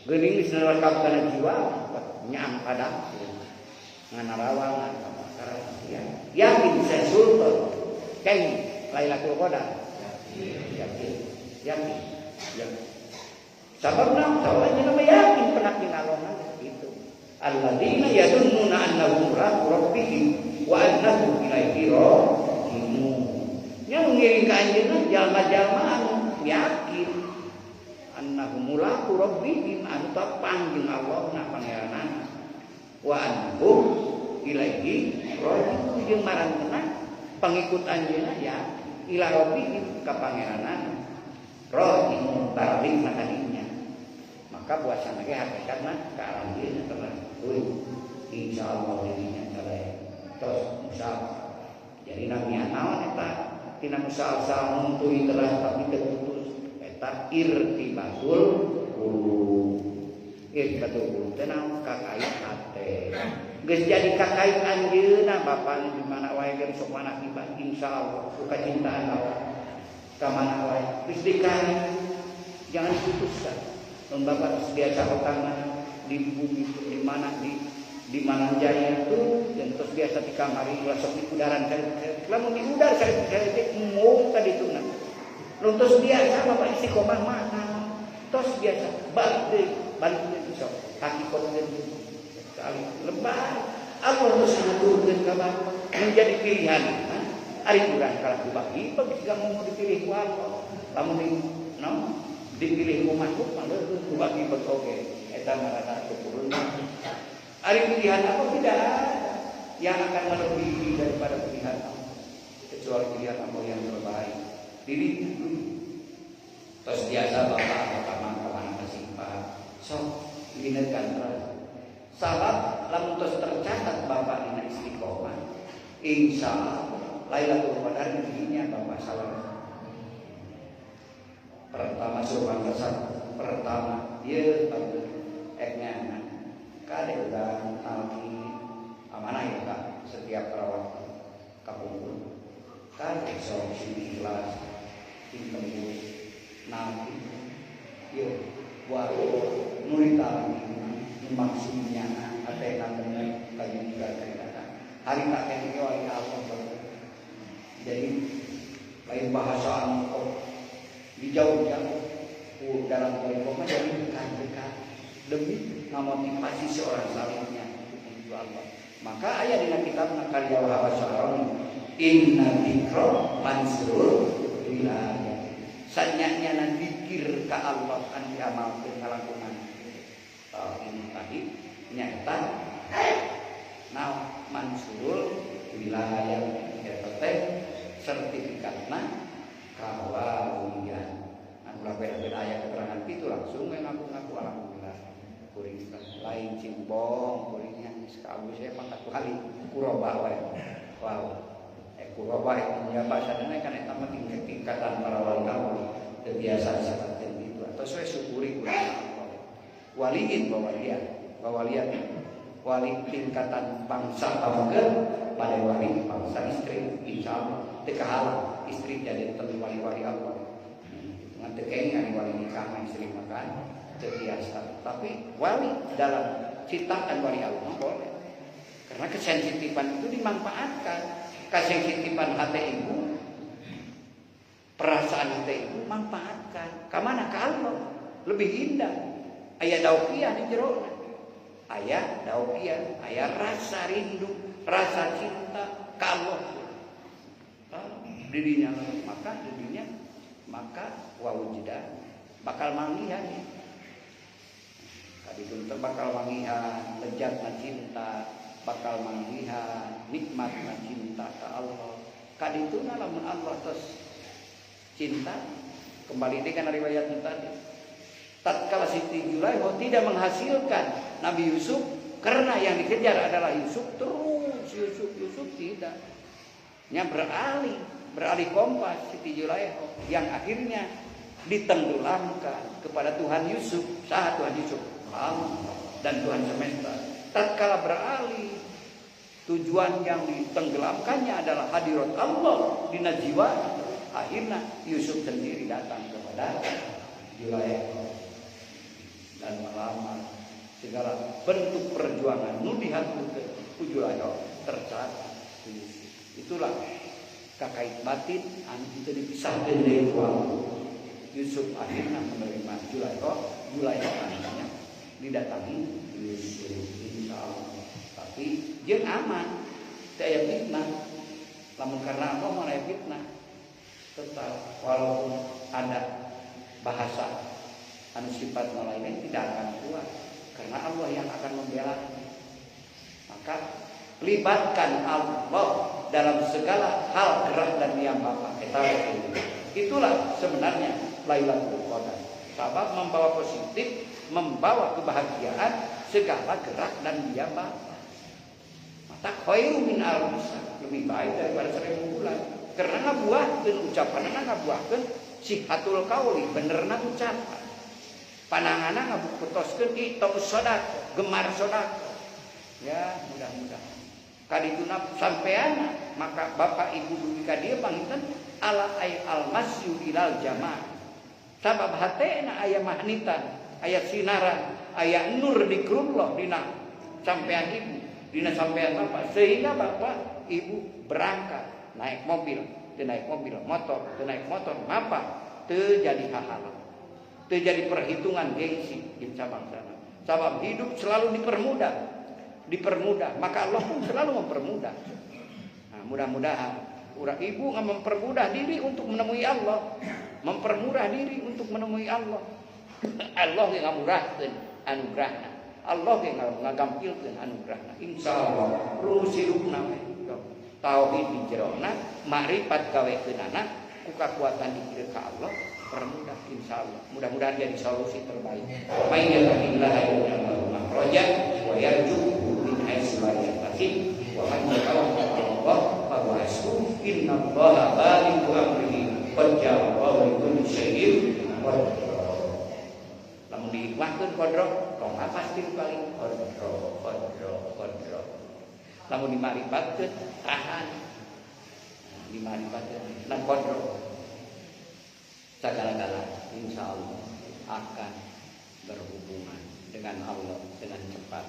[SPEAKER 1] Geuning geus nelekap kana jiwa nyaam padang. Nganarawangan karena ya. Yakin saya sultan. Keng Lailatul Qadar. Yakin. Yakin. Yakin. Sabab naon? Sabab anjeunna mah yakin penak dinalona gitu. Alladzina yadunnuna annahum mulaqu rabbihim wa annahum ilaihi raji'un. Nya ngiring ka anjeunna jalma-jalma anu yakin annahum mulaqu rabbihim anu tapanggil Allah na pangeranana wa annahum ilaihi raji'un jeung marantena pangikut anjeunna ya ila rabbihim ka pangeranana raji'un balik na kadinya. Maka puasana ge hakikatna ka alam dieuna terus insyaallah dirinya sadaya tos musal. Jadi namian naon eta tina musalsal nuntui telah tapi terputus eta irtibatul qulub. Irtibatul qulub teh naon kakait hate. Geus jadi kakait anjeunna bapa di mana wae ge sok manakiban insyaallah ku kacintaan Allah ka mana wae geus dikait jangan diputuskan. Mun bapak biasa utama di bumi di mana di mana jaya itu dan terus biasa di kamar ulah sok di udaran lamun di udar saeutik mung ka dituna. Lamun terus biasa bapak istiqomah mah terus biasa balik deui sok hakikat deui sekali lebar Allah terus ngaturkeun ka bapak menjadi pilihan. Ari urang kalah dibagi bagi mau dipilih ku Allah lamun no dipilih ku makhluk mah leuheung ku bagi bagi oge eta marana turun. Ari pilihan apa tidak ada yang akan melebihi daripada pilihan Allah kecuali pilihan Allah yang terbaik. Diri terus biasa bapak pertama kemana kasih sok diingatkan terus. Sabab lamun terus tercatat bapak dina istiqomah, insya Allah Lailatul Qadar dirinya bapak salah. Pertama suruh pertama dia eknya kade urang talki amanah ya Kak setiap perawat kapungkur kade sok sing ikhlas sing tembus nabi ieu wae nu ditalki nu maksudnya atena bener kajujuran ka hari tak kene wali Allah. Jadi lain bahasa anu di jauh-jauh dalam thariqah jadi dekat-dekat demi memotivasi seorang salihnya untuk menuju Allah. Maka ayat dina kitab karya Wahab Syaroni inna dzikra mansurul wilayah. nya-nyana dikir ka Allah anu diamalkeun ngalangkungan ini tadi nyaeta naon mansurul wilayah eta teh sertifikatna kawalian. Anu beda-beda aya keterangan kitu langsung we ngaku-ngaku alhamdulillah kuring lain cimbong kuring yang geus ka Abu saya pangkat wali kuroba wae. Wow. Kuroba nya bahasana kan eta mah tingkatan para wali Allah teu biasa seperti itu atau we syukuri kuring Allah. Waliin wawalian, wawalian wali tingkatan bangsa pameget pada wali bangsa istri insyaallah teu kahalang istri jadi ten wali-wali Allah. Ngan teu kenging wali nikah mah istri makan teu biasa, tapi wali dalam ciptaan wali Allah boleh. Karena kesensitifan itu dimanfaatkan. Kesensitifan hati ibu, perasaan hati ibu manfaatkan. Kamana ka Allah lebih indah. Aya daukiah di jerona. Aya daukiah, aya rasa rindu, rasa cinta ka Allah. Didinya maka didinya maka wawujida bakal manggihan ya. Tadi itu bakal manggihan lezatna cinta, bakal manggihan nikmatna cinta ka Allah. Kadituna lamun Allah terus cinta kembali deui kana riwayat tadi. Tatkala Siti Zulaikha tidak menghasilkan Nabi Yusuf karena yang dikejar adalah Yusuf terus Yusuf Yusuf tidak. Nya beralih kompas Siti Zulaikha yang akhirnya ditenggelamkan kepada Tuhan Yusuf, saha Tuhan Yusuf? Allah dan Tuhan semesta. Tatkala beralih tujuan yang ditenggelamkannya adalah hadirat Allah dina jiwa, akhirnya Yusuf sendiri datang kepada Zulaikha dan melamar. Segala bentuk perjuangan nu dihaturkeun ku Zulaikha tercatat Yusuf. Itulah kakait batin anu teu dipisahkeun deui ku Allah. Yusuf akhirnya menerima Zulaikha, Zulaikha akhirnya didatangi Yusuf insyaallah. Tapi jeung aman, teu aya fitnah. Lamun karena Allah mah aya fitnah. Tetap walaupun ada bahasa anu sifat lainnya tidak akan kuat karena Allah yang akan membela. Maka libatkan Allah dalam segala hal gerak dan diam bapak. Itulah sebenarnya Lailatul Qadar. Sebab membawa positif, membawa kebahagiaan segala gerak dan diam bapak. Maka khairu min alfisa, lebih baik daripada 1000 bulan. Karena ngabuahkeun ucapanna ngabuahkeun sihatul qauli, benerna ucapan. Pananganna ngabuktoskeun itau sedekah, gemar sedekah. Ya, mudah-mudahan kadituna sampeana maka bapak ibu dugi ka dieu panginten ala ay al masyu ilal jamaah. Sabab hatena aya mahnitan, aya sinaran, aya nur dikrullah dina sampean ibu, dina sampean bapak, sehingga bapak ibu berangkat naik mobil, teu naik mobil, motor, teu naik motor, ngapa? Teu jadi hahalang. Teu jadi perhitungan gengsi di sabangsana. Sabab hidup selalu dipermudah. Dipermudah, maka Allah pun selalu mempermudah. Nah, mudah-mudahan urang ibu mempermudah diri untuk menemui Allah, mempermurah diri untuk menemui Allah. Allah yang ngamurahkeun anugerahna, Allah yang ngagampilkeun anugerahna. Insyaallah rumus hirupna we. Tauhid di jerona, makrifat gawekeunana, ku kakuatan dikir ka Allah, permudah insyaallah. Mudah-mudahan jadi solusi terbaik. May yattaqillaha yaj'al lahu makhraja wa yarzuqhu min haitsu la yahtasib wa man yatawakkal 'ala Allah fa huwa hasbuh. Innallaha balighu amrihi qad ja'ala Allahu likulli syai'in qadra. Lamun dihikmahkeun qadra, tong pasti kali qadra qadra qadra. Lamun dimaripatkeun tahan. Dimaripatkeun lan qadra. Segala-gala insyaallah akan berhubungan dengan Allah dengan cepat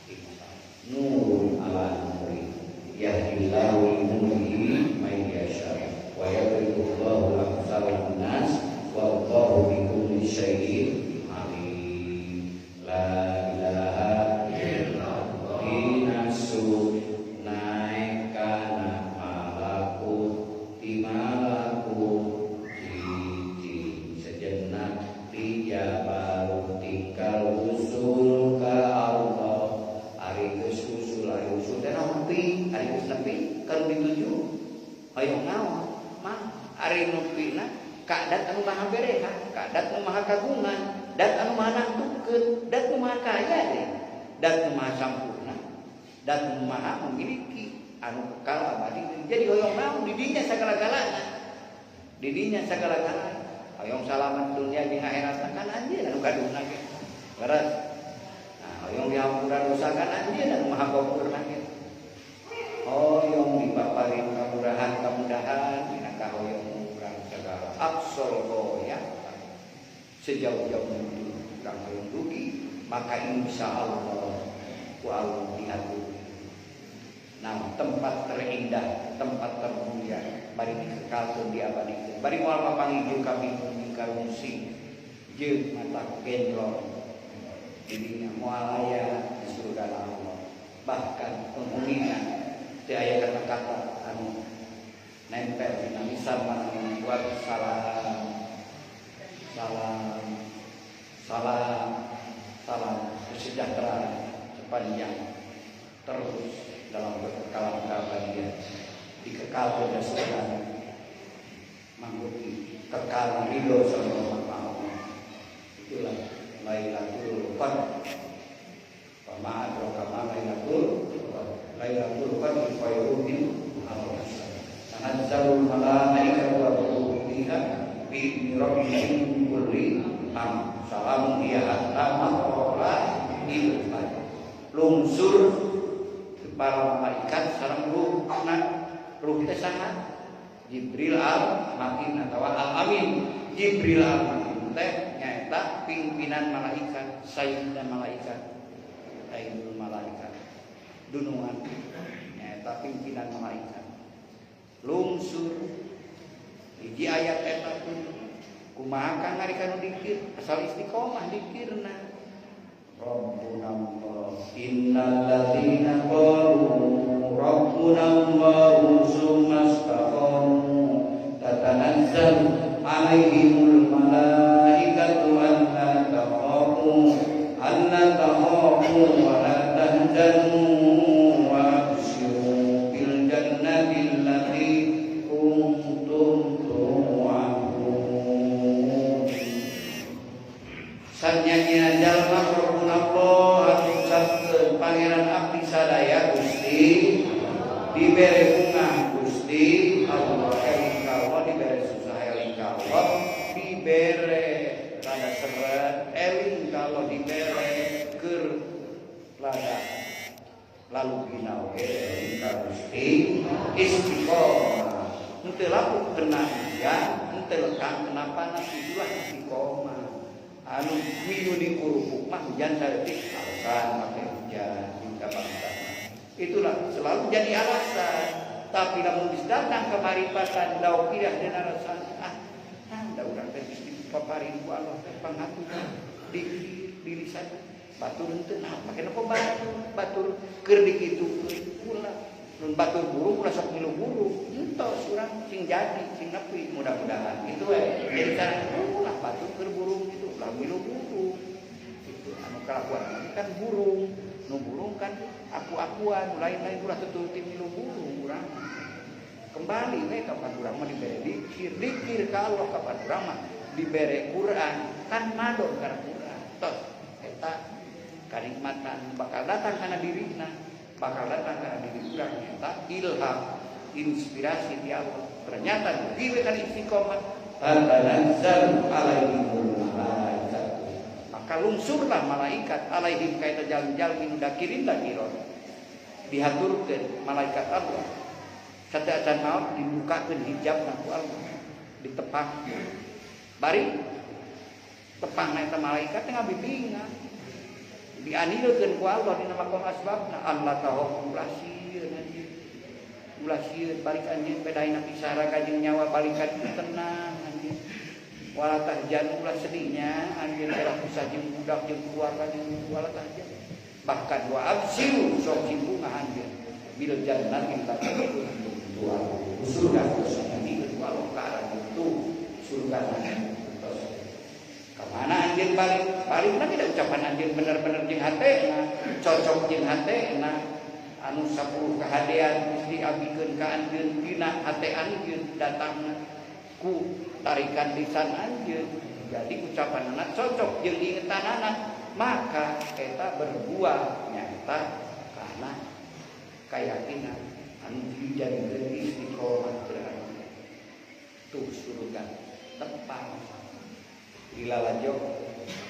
[SPEAKER 1] insyaallah. Nur ala nuri yahdillahu linurihi may yasha wa yadribullahu al-amsala lin-nas wallahu bikulli syai'in alim. La ilaha illallah. Inasu naik kana malakut ti malakut cicing Ka dat anu maha bereha, ka dat anu maha kagungan, dat anu maha nangtukeun, dat anu maha kaya deh, dat anu maha sampurna, dat anu maha memiliki anu kekal abadi. Jadi hoyong naon di dinya sagala-galana. Di dinya sagala-galana. Hoyong salamat dunia jeung akhirat kan anjeun anu gaduhna ge. Leres. Nah, hoyong dihampura dosa kan anjeun anu maha gopurna ge. Hoyong dipaparin kamurahan kamudahan dina kahoyong urang sagala absol goya sejauh-jauh urang hoyong rugi maka insya Allah ku Allah diatur. Nah, tempat terindah, tempat termulia, bari dikekalkeun diabadikeun. Bari moal papanggih jeung kabingung jeung karungsing jeung mata gendrong. Didinya moal aya di surga Allah. Bahkan penghunina teu aya kata-kata anu nempel dina lisan manungsa salam salam salam salam kesejahteraan sepanjang terus dalam kekekalan keabadian dikekalkan di surga mangguti kekal ridho sama Allah. Itulah Lailatul Qadar. Wa ma adraka ma Lailatul Qadar. Lailatul Qadar khairun min alfi syahr. Tanazzalul malaikatu wa ruhu fiha bi idzni rabbihim min kulli amr. Salamun hiya hatta matla'il fajr. Lungsur para malaikat sareng ruhna, ruh teh saha? Jibril al-Makin atawa al-Amin. Jibril al-Makin teh nyaeta pimpinan malaikat, sayyidina malaikat, sayyidul malaikat. Dunungan nyaeta pimpinan malaikat. Lungsur hiji ayat eta pun kumaha kang ari kanu dikir asal istiqomah dikirna. Rabbuna Allah innal ladzina qalu rabbuna Allah summa istaqamu tatanazzalu alaihimul malaikatu alla takhafu wa la tahzanu wa abshiru bil jannati allati kuntum tu'adun. Sanyanya jalma Rabbuna Allah anu ngucapkeun Pangeran abdi sadaya Gusti dibere bunga Gusti Allah eling ka Allah dibere susah eling ka Allah dibere rada seret eling ka Allah dibere keur lada lalu gina oge eling ka Gusti istiqomah henteu laku kena hujan henteu lekang kena panas itulah istiqomah. Anu miyuni kurupuk mah hujan saeutik alasan pakai hujan minta bangsa. Itulah selalu jadi alasan. Tapi lamun geus datang kamaripatan daukirah dina alasan ah da urang teh geus dipaparin ku Allah teh panghatur di lisan batur henteu nah pake napa batur batur keur dikitukeun ulah nun batur burung ulah sok milu burung entos urang sing jadi sing nepi mudah-mudahan itu we jadi cara ulah batur keur burung itu ulah milu burung itu anu kalakuan kan burung nu burung kan aku-akuan lain-lain ulah tututi milu burung urang kembali we kapan urang mah dibere dikir dikir ka Allah kapan urang mah dibere Quran kan madon kana Quran tos eta kanikmatan bakal datang kana dirina bakal datang kana diri urang eta ilham inspirasi ti Allah ternyata dugi we kana istiqomah tatanazzalu alaihimul malaikatu maka lungsurlah malaikat alaihim kaita jalmi-jalmi nu dakirin dakiron dihaturkeun malaikat Allah sateuacan maot dibukakeun hijabna ku Allah ditepang bari tepang eta malaikat teh ngabibingan dianilkeun ku Allah dina maqam asbabna Allah tahu ulah sieun anjeun ulah sieun balik anjeun bedaina pisara ka jeung nyawa balikan tenang anjeun wala tahjan ulah sedihnya anjeun pedah usah jeung budak jeung keluarga jeung wala tahjan bahkan wa absiru sok cimbungah anjeun bil jannati allati surga terus ku Allah ka arah itu surga terus kemana anjeun balik balik lagi da ucapan anjeun bener-bener jeung hatena cocok jeung hatena anu 10 kahadean geus diabikeun ka anjeun dina hate anjeun datangna ku tarikan lisan anjeun. Jadi ucapanana cocok jeung ingetanana, maka eta berbuah nyata karena keyakinan anu dijadikeun istiqomah teh. Tuh surga tepat dilalajo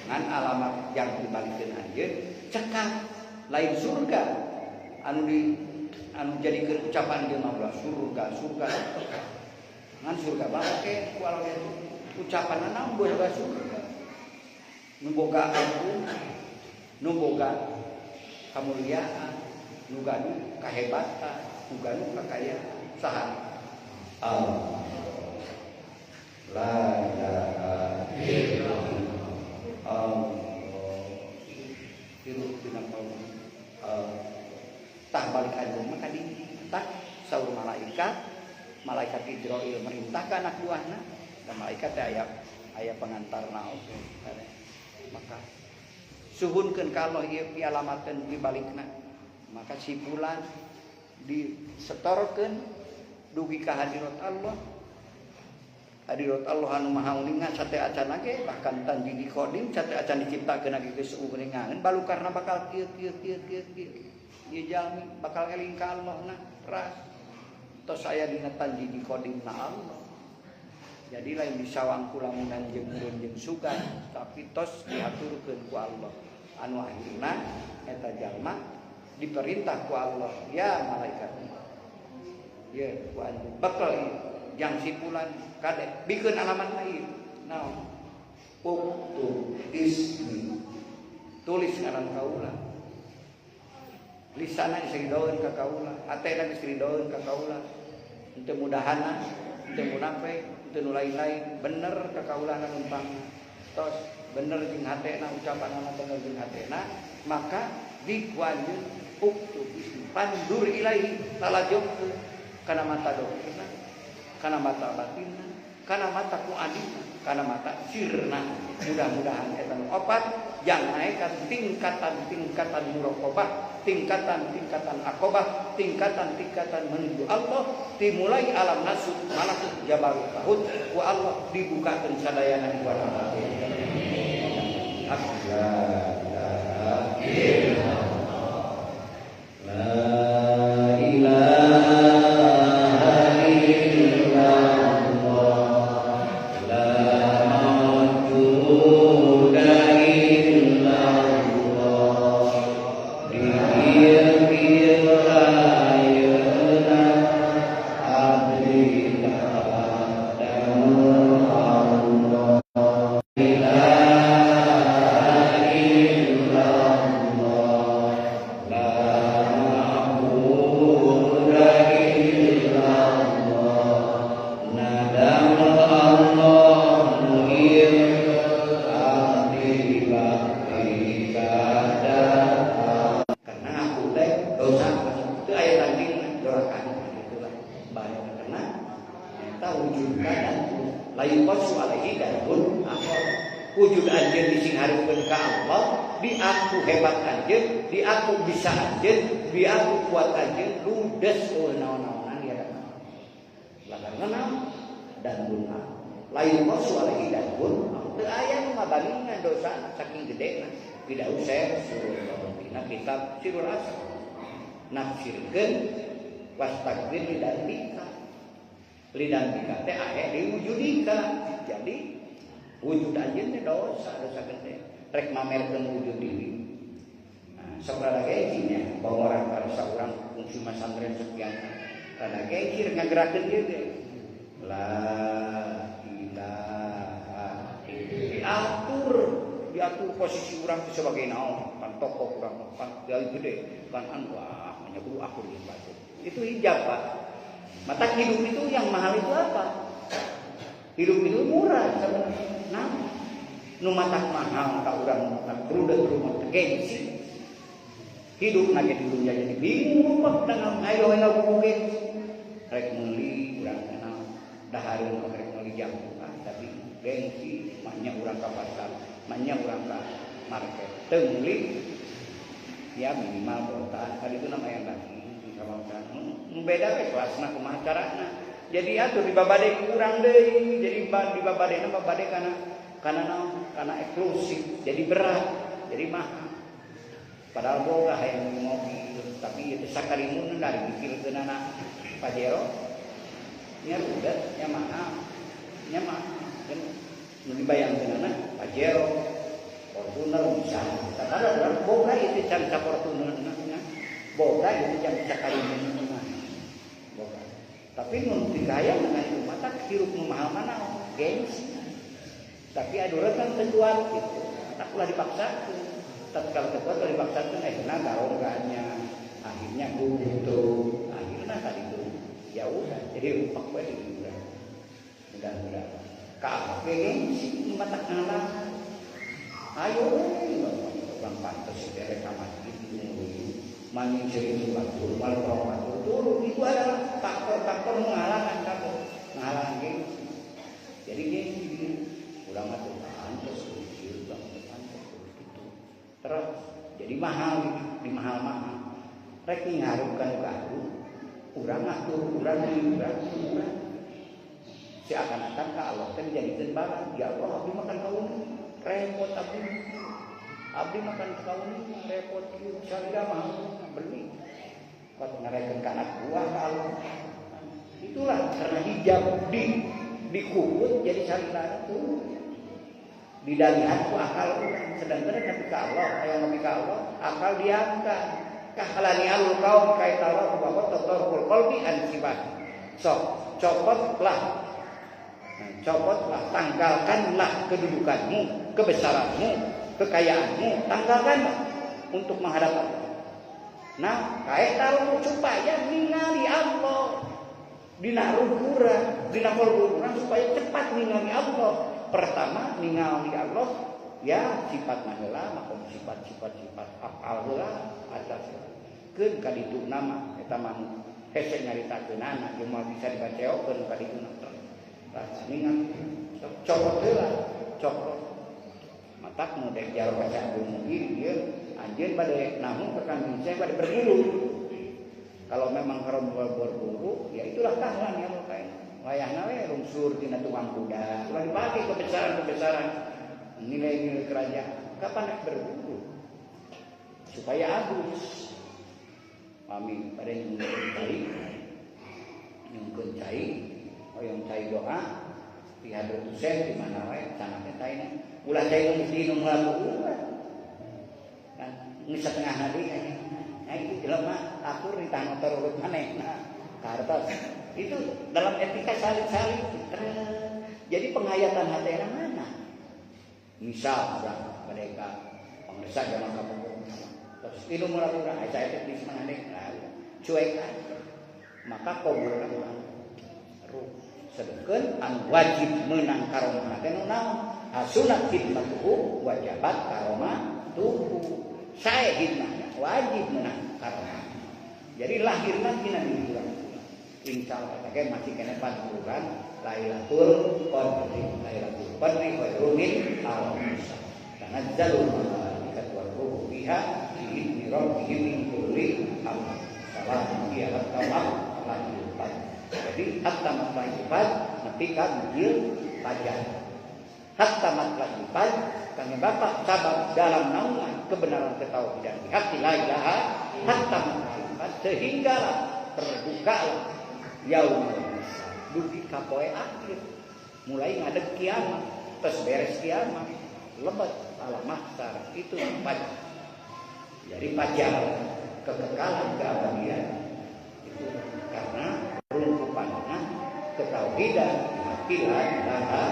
[SPEAKER 1] ngan alamat yang dibalikeun anjeun cekap lain surga anu di anu jadikeun ucapan dia mah surga surga ngan surga bangke ku Allah itu ucapanna boga surga nu boga ampun nu boga kamuliaan nu gaduh kahebatan nu gaduh kakayaan saha Allah. La ilaha illallah. Allah. Hirup dina kaum. Tah balik anjeun mah ka dinya. Tah saur malaikat, malaikat Ijrail merintah ka anak buahna. Da malaikat teh aya pengantarna oge. Maka suhunkeun ka Allah ieu pialamateun di balikna. Maka si fulan disetorkeun dugi ka hadirat Allah. Hadirat Allah anu maha uningan sate acan ge bahkan tanji di kodim sate acan diciptakeun ge geus uningan balukarna bakal kieu kieu kieu kieu kieu ieu jalmi bakal eling ka Allah na ras tos aya dina tanji di kodim na Allah. Jadi lain disawang ku lamunan jeung meureun jeung sugan tapi tos diaturkeun ku Allah anu akhirna eta jalma diperintah ku Allah ya malaikat ya ku anjeun bekal ieu jang si fulan kade bikeun alamat ieu naon uktub ismi tulis ngaran kaula lisana geus ridoeun ka kaula hatena geus ridoeun ka kaula henteu mudahana henteu munafik henteu nu lain-lain bener ka kaula numpangna tos bener jeung hatena ucapanana bener jeung hatena maka di ku anjeun uktub ismi pandur ilaihi lalajongkeun kana mata dohirna kana mata batinna, kana mata ku adina, kana mata sirna. Mudah-mudahan eta nu opat yang naikkan tingkatan-tingkatan muraqabah, tingkatan-tingkatan akobah, tingkatan-tingkatan menuju Allah, dimulai alam nasut, malakut, jabarut, lahut, ku Allah dibukakeun sadayana di warna. La ilaha illallah. La ilaha wujud anjeun disinghareupeun ka Allah, diaku hebat anjeun, diaku bisa anjeun, diaku kuat anjeun, ludes eueuh naon-naonan ya. Lantaran naon? Dan guna. Lain qasu alaihi dan gun. Teu aya nu ngabandingan dosana saking gedena. Tidak usah suruh dina kitab Sirul Asr. Nafsirkeun wastakbir lidan bika. Lidan bika teh aya diwujudika. Jadi wujud anjeun teh dosa, dosa gede. Rek mamerkeun wujud diri. Nah, sok rada gengsi nya bawa orang para saurang fungsi masantren sekian. Rada gengsi rek ngagerakeun ieu ge. La ilaha diatur, diatur posisi urang teh sebagai naon, pan tokoh urang, pan kiai gede, pan anu wah, nya kudu akur jeung batur. Itu hijab, Pak. Mata hidup itu yang mahal itu apa? Hidup itu murah sebenarnya. Nah, nu matak mahal ka urang rudet rumah gengsi. Hidup na ge di dunia jadi bingung mah dengan ayo ngabubuge. Rek meuli urang kenal dahareun rek meuli jambu tapi gengsi manya urang ka pasar, manya urang ka market. Teu meuli ya minimal botan kali itu namanya lagi sama urang. Nu beda we kelasna kumaha carana. Jadi atuh di babade kurang deui, jadi di babadena babade kana kana naon? Kana eksklusif, jadi berat, jadi mahal. Padahal boga hayang mobil, tapi itu sakarimun dari dipikirkeunana Pajero nya rudet nya mahal, nya mahal. Kan nu dibayangkeunana Pajero, Fortuner bisa. Padahal urang boga itu can ka Fortuner nya. Boga itu can sakarimun mah. Boga. Tapi nu dikaya dengan itu mata hirup nu mahal mana gengsi. Tapi aduh kan teu kuat gitu. Tak ulah dipaksakeun. Tatkala teu kuat ulah dipaksakeun akhirna garonggannya. Akhirnya butuh. Akhirna tadi itu ya udah jadi rupak we di urang. Mudah-mudahan ka gengsi mata ngalah. Ayo we urang pantes derek ka masjid di maning seribu batur, malu batur turun itu adalah faktor-faktor menghalangan kamu, menghalangan gengsi. Jadi gengsi, urang mah teu pantes, urang teu pantes gitu. Terus jadi mahal di mahal-mahal. Rek ngarupkan ka aku, urang mah tuh urang di urang urang. Seakan-akan ka Allah teh dijadikeun barang. Ya Allah, abdi makan kaum repot abdi. Abdi makan kaum repot kieu salida mah beli. Kuat ngarekeun ka anak buah ka Allah. Itulah karena hijab di dikubur jadi salida itu didalihan ku akal urang, sedangkan nabi ka Allah, aya nabi ka Allah, akal diangkat. Kahalani alul kaum kaita wa tatarkul qalbi an sibah. Sok copotlah. Nah, copotlah, tanggalkanlah kedudukanmu, kebesaranmu, kekayaanmu, tanggalkanlah untuk menghadap Allah. Nah, kae taruh supaya ningali Allah. Dina ruh urang, dina qalbu urang supaya cepat ningali Allah. Pertama ningali Allah ya sifat heula, makom sifat-sifat sifat afal heula atas. Keun ka ditu nama eta mah hese nyaritakeunana jeung moal bisa dibaceokeun ka ditu. Tah ningali sok copot heula, copot. Matak nu dek jaro kaca bumi ieu anjeun bade namu ke kanjeng saya bade berburu. Kalau memang haram berburu, ya itulah kahlan yang kain. Wayahna we lungsur tina tukang kuda. Ulah dipake kebesaran-kebesaran nilai-nilai kerajaan. Kapan nak berburu? Supaya agus. Kami pada nyungkeun cai, nyungkeun cai, hoyong cai doa, di hadratus Syekh di mana wae canake caina. Ulah cai nu diinum heula ku urang. Kan geus satengah deui aya. Nah itu jelema akur di tanah motor urut manehna. Kartos. Itu dalam etika saling-saling. Jadi penghayatan hatena mana? Misal urang mereka pemirsa zaman kapungkur. Terus minum urang urang saya teh di mana nah, cuek maka kuburan urang ruh. Sedengkeun anu wajib meunang karomah teh nu naon? Hasunat khidmatuhu wajabat karomatuhu. Sae khidmahna wajib meunang karomah. Jadi lahirna tina diri urang. Insya Allah kata masih kena 4 bulan Lailatul Qadri, Lailatul Qadri khairun min alfi syahr. Tanazzalul malaikatu war ruhu fiha bi idzni rabbihim min kulli amr. Salam hiya hatta matla'il fajr. Jadi hatta matla'il fajr nepi ka bijil fajar. Hatta matla'il fajr kangge bapak sabab dalam naungan kebenaran ketauhidan di hati la ilaha hatta matla'il fajr sehinggalah terbukalah yaumul hisab dugi ka poe akhir mulai ngadeg kiamat terus beres kiamat lebet alam mahsyar itu fajar. Jadi fajar kekekalan keabadian itu karena rungkupannya ketauhidan hati la ilaha.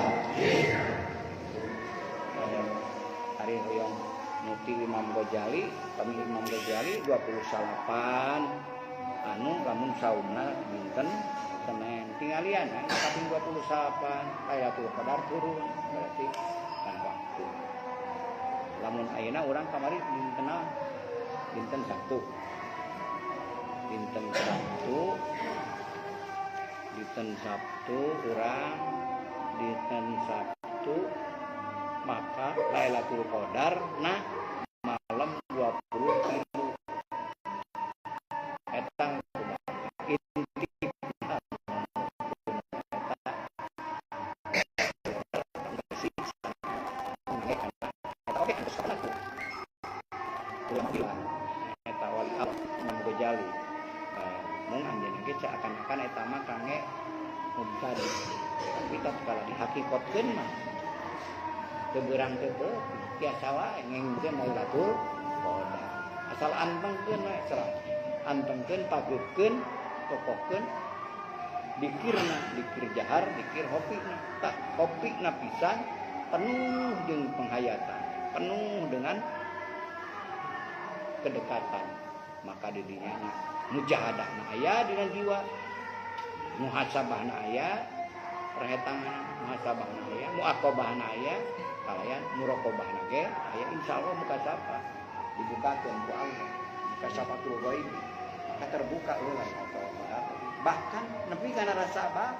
[SPEAKER 1] Pada hari hoyong muti Imam Ghazali, kami Imam Ghazali 28 anu lamun saumna dinten Senin tinggalian kan kaping 28 Lailatul Qadar turun berarti kan waktu lamun ayeuna urang kamari dinten dinten Sabtu, dinten Sabtu, dinten Sabtu urang dinten Sabtu maka Lailatul Qadar nah malam 23 etang inti. Eta wali Allah Imam Ghazali. Mung anjeunna ge seakan-akan eta mah kangge mubtadi. Tapi tatkala dihakikatkeun mah teu beurang teu beuki, biasa wae ngengkeun Lailatul Qadar. Asal antengkeun we, salah. Antengkeun, pageukkeun, tokohkeun dikirna, dikir jahar, dikir hopina. Tak hopina pisan penuh jeung penghayatan, penuh dengan kedekatan. Maka di dinya mujahadahna aya dina jiwa, muhasabahna aya, perhetangan muhasabahna aya, muaqabahna aya, kalayan muraqabahna ge aya, insyaallah mukasapa dibukakeun ku Allah, mukasafatul ghaib, maka terbuka heula atau bahkan nepi kana rasa apa,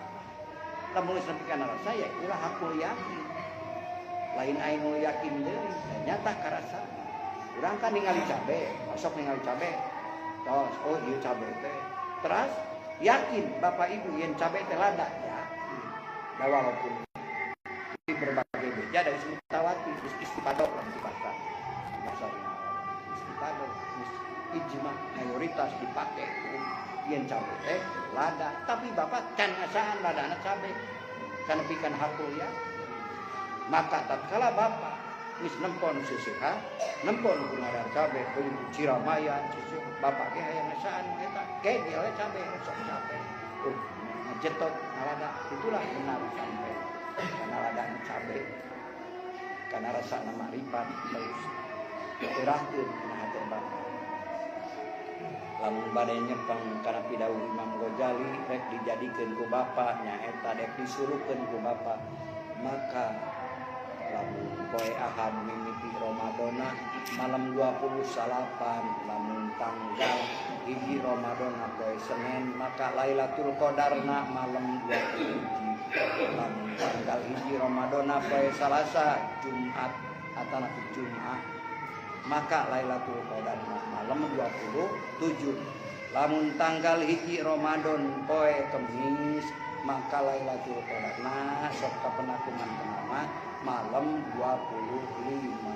[SPEAKER 1] lamun geus nepi kana rasa ya ulah hakul yakin, lain ainul yakin deui, nyata karasa. Urang kan ningali cabe, masuk ningali cabe, tos, oh ieu cabe teh, terus yakin bapak ibu yen cabe teh lada, yakin. Da walaupun di berbagai beja dari mutawatir, geus istifadah lah di bahasa istifadah, geus ijma mayoritas dipake yen cabe teh lada, tapi bapak can ngasaan ladana cabe, can nepi kana hakul ya. Maka tatkala bapak geus nempon seuseha, nempon ku ngaran cabe, ciramaya, bapak ge hayang ngasaan eta, ge we cabe, sok cabe. Ngajetot ngalada, itulah benar sampai kana lada cabe. Kana rasana makrifat terus terahkeun kana hate bapak. Lamun bade nyepeng kana pidawuh Imam Ghazali rek dijadikeun ku bapak nyaeta rek disulukeun ku bapak, maka lamun poe Ahad mimiti Ramadana malam 29, lamun tanggal 1 Ramadana poe Senin maka Lailatul Qadarna malam 21, lamun tanggal 1 Ramadana poe Salasa Jumat atanapi Jumat maka Lailatul Qadarna malam 27, lamun tanggal 1 Ramadan poe Kemis maka Lailatul Qadarna sok kapenakuman kenama malam 25.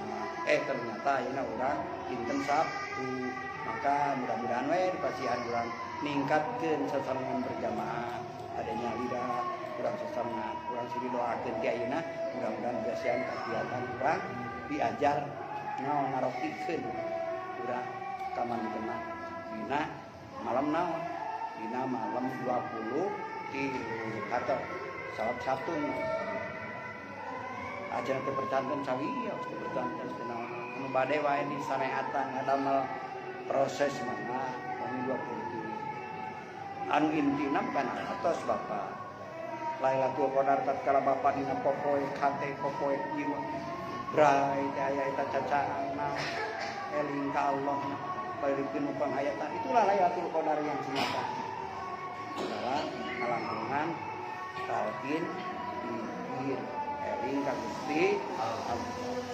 [SPEAKER 1] Ternyata ayeuna urang dinten Sabtu, maka mudah-mudahan we dipasihan urang ningkatkeun sasarengan berjamaah, adanya lidah urang sasarengan, urang siri doakeun ti ayeuna mudah-mudahan dipasihan kagiatan urang diajar naon ngarokikeun urang ka manehna dina malam naon dina malam 23 atau salat Sabtu aja teh percanten sawios teh percanten teh naon anu bade wae di sareatan ngadamel proses mana kami 23 anu intina bukan atos bapak Lailatul Qadar tatkala bapak dina popoe kate popoe jiwa brai teh aya eta cacaan naon eling ka Allah balikeun panghayatan, itulah Lailatul Qadar yang semata adalah kalangkungan talqin dikir eling ka Gusti Allah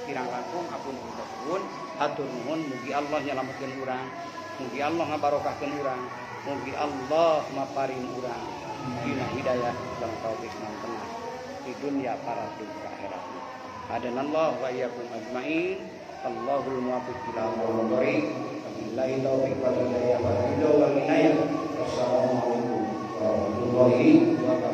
[SPEAKER 1] kirang langkung ampun nuhun hatur nuhun mugi Allah nyalametkeun urang, mugi Allah ngabarokahkeun urang, mugi Allah maparin urang dina hidayah dan taufik mantengah di dunia para di akhirat. Hadanallahu wa iyyakum ajmain. Allahul muwaffiq ila aqwamit thoriq. Billahi taufiq wal hidayah wal ridha wal inayah. Wassalamualaikum warahmatullahi wabarakatuh.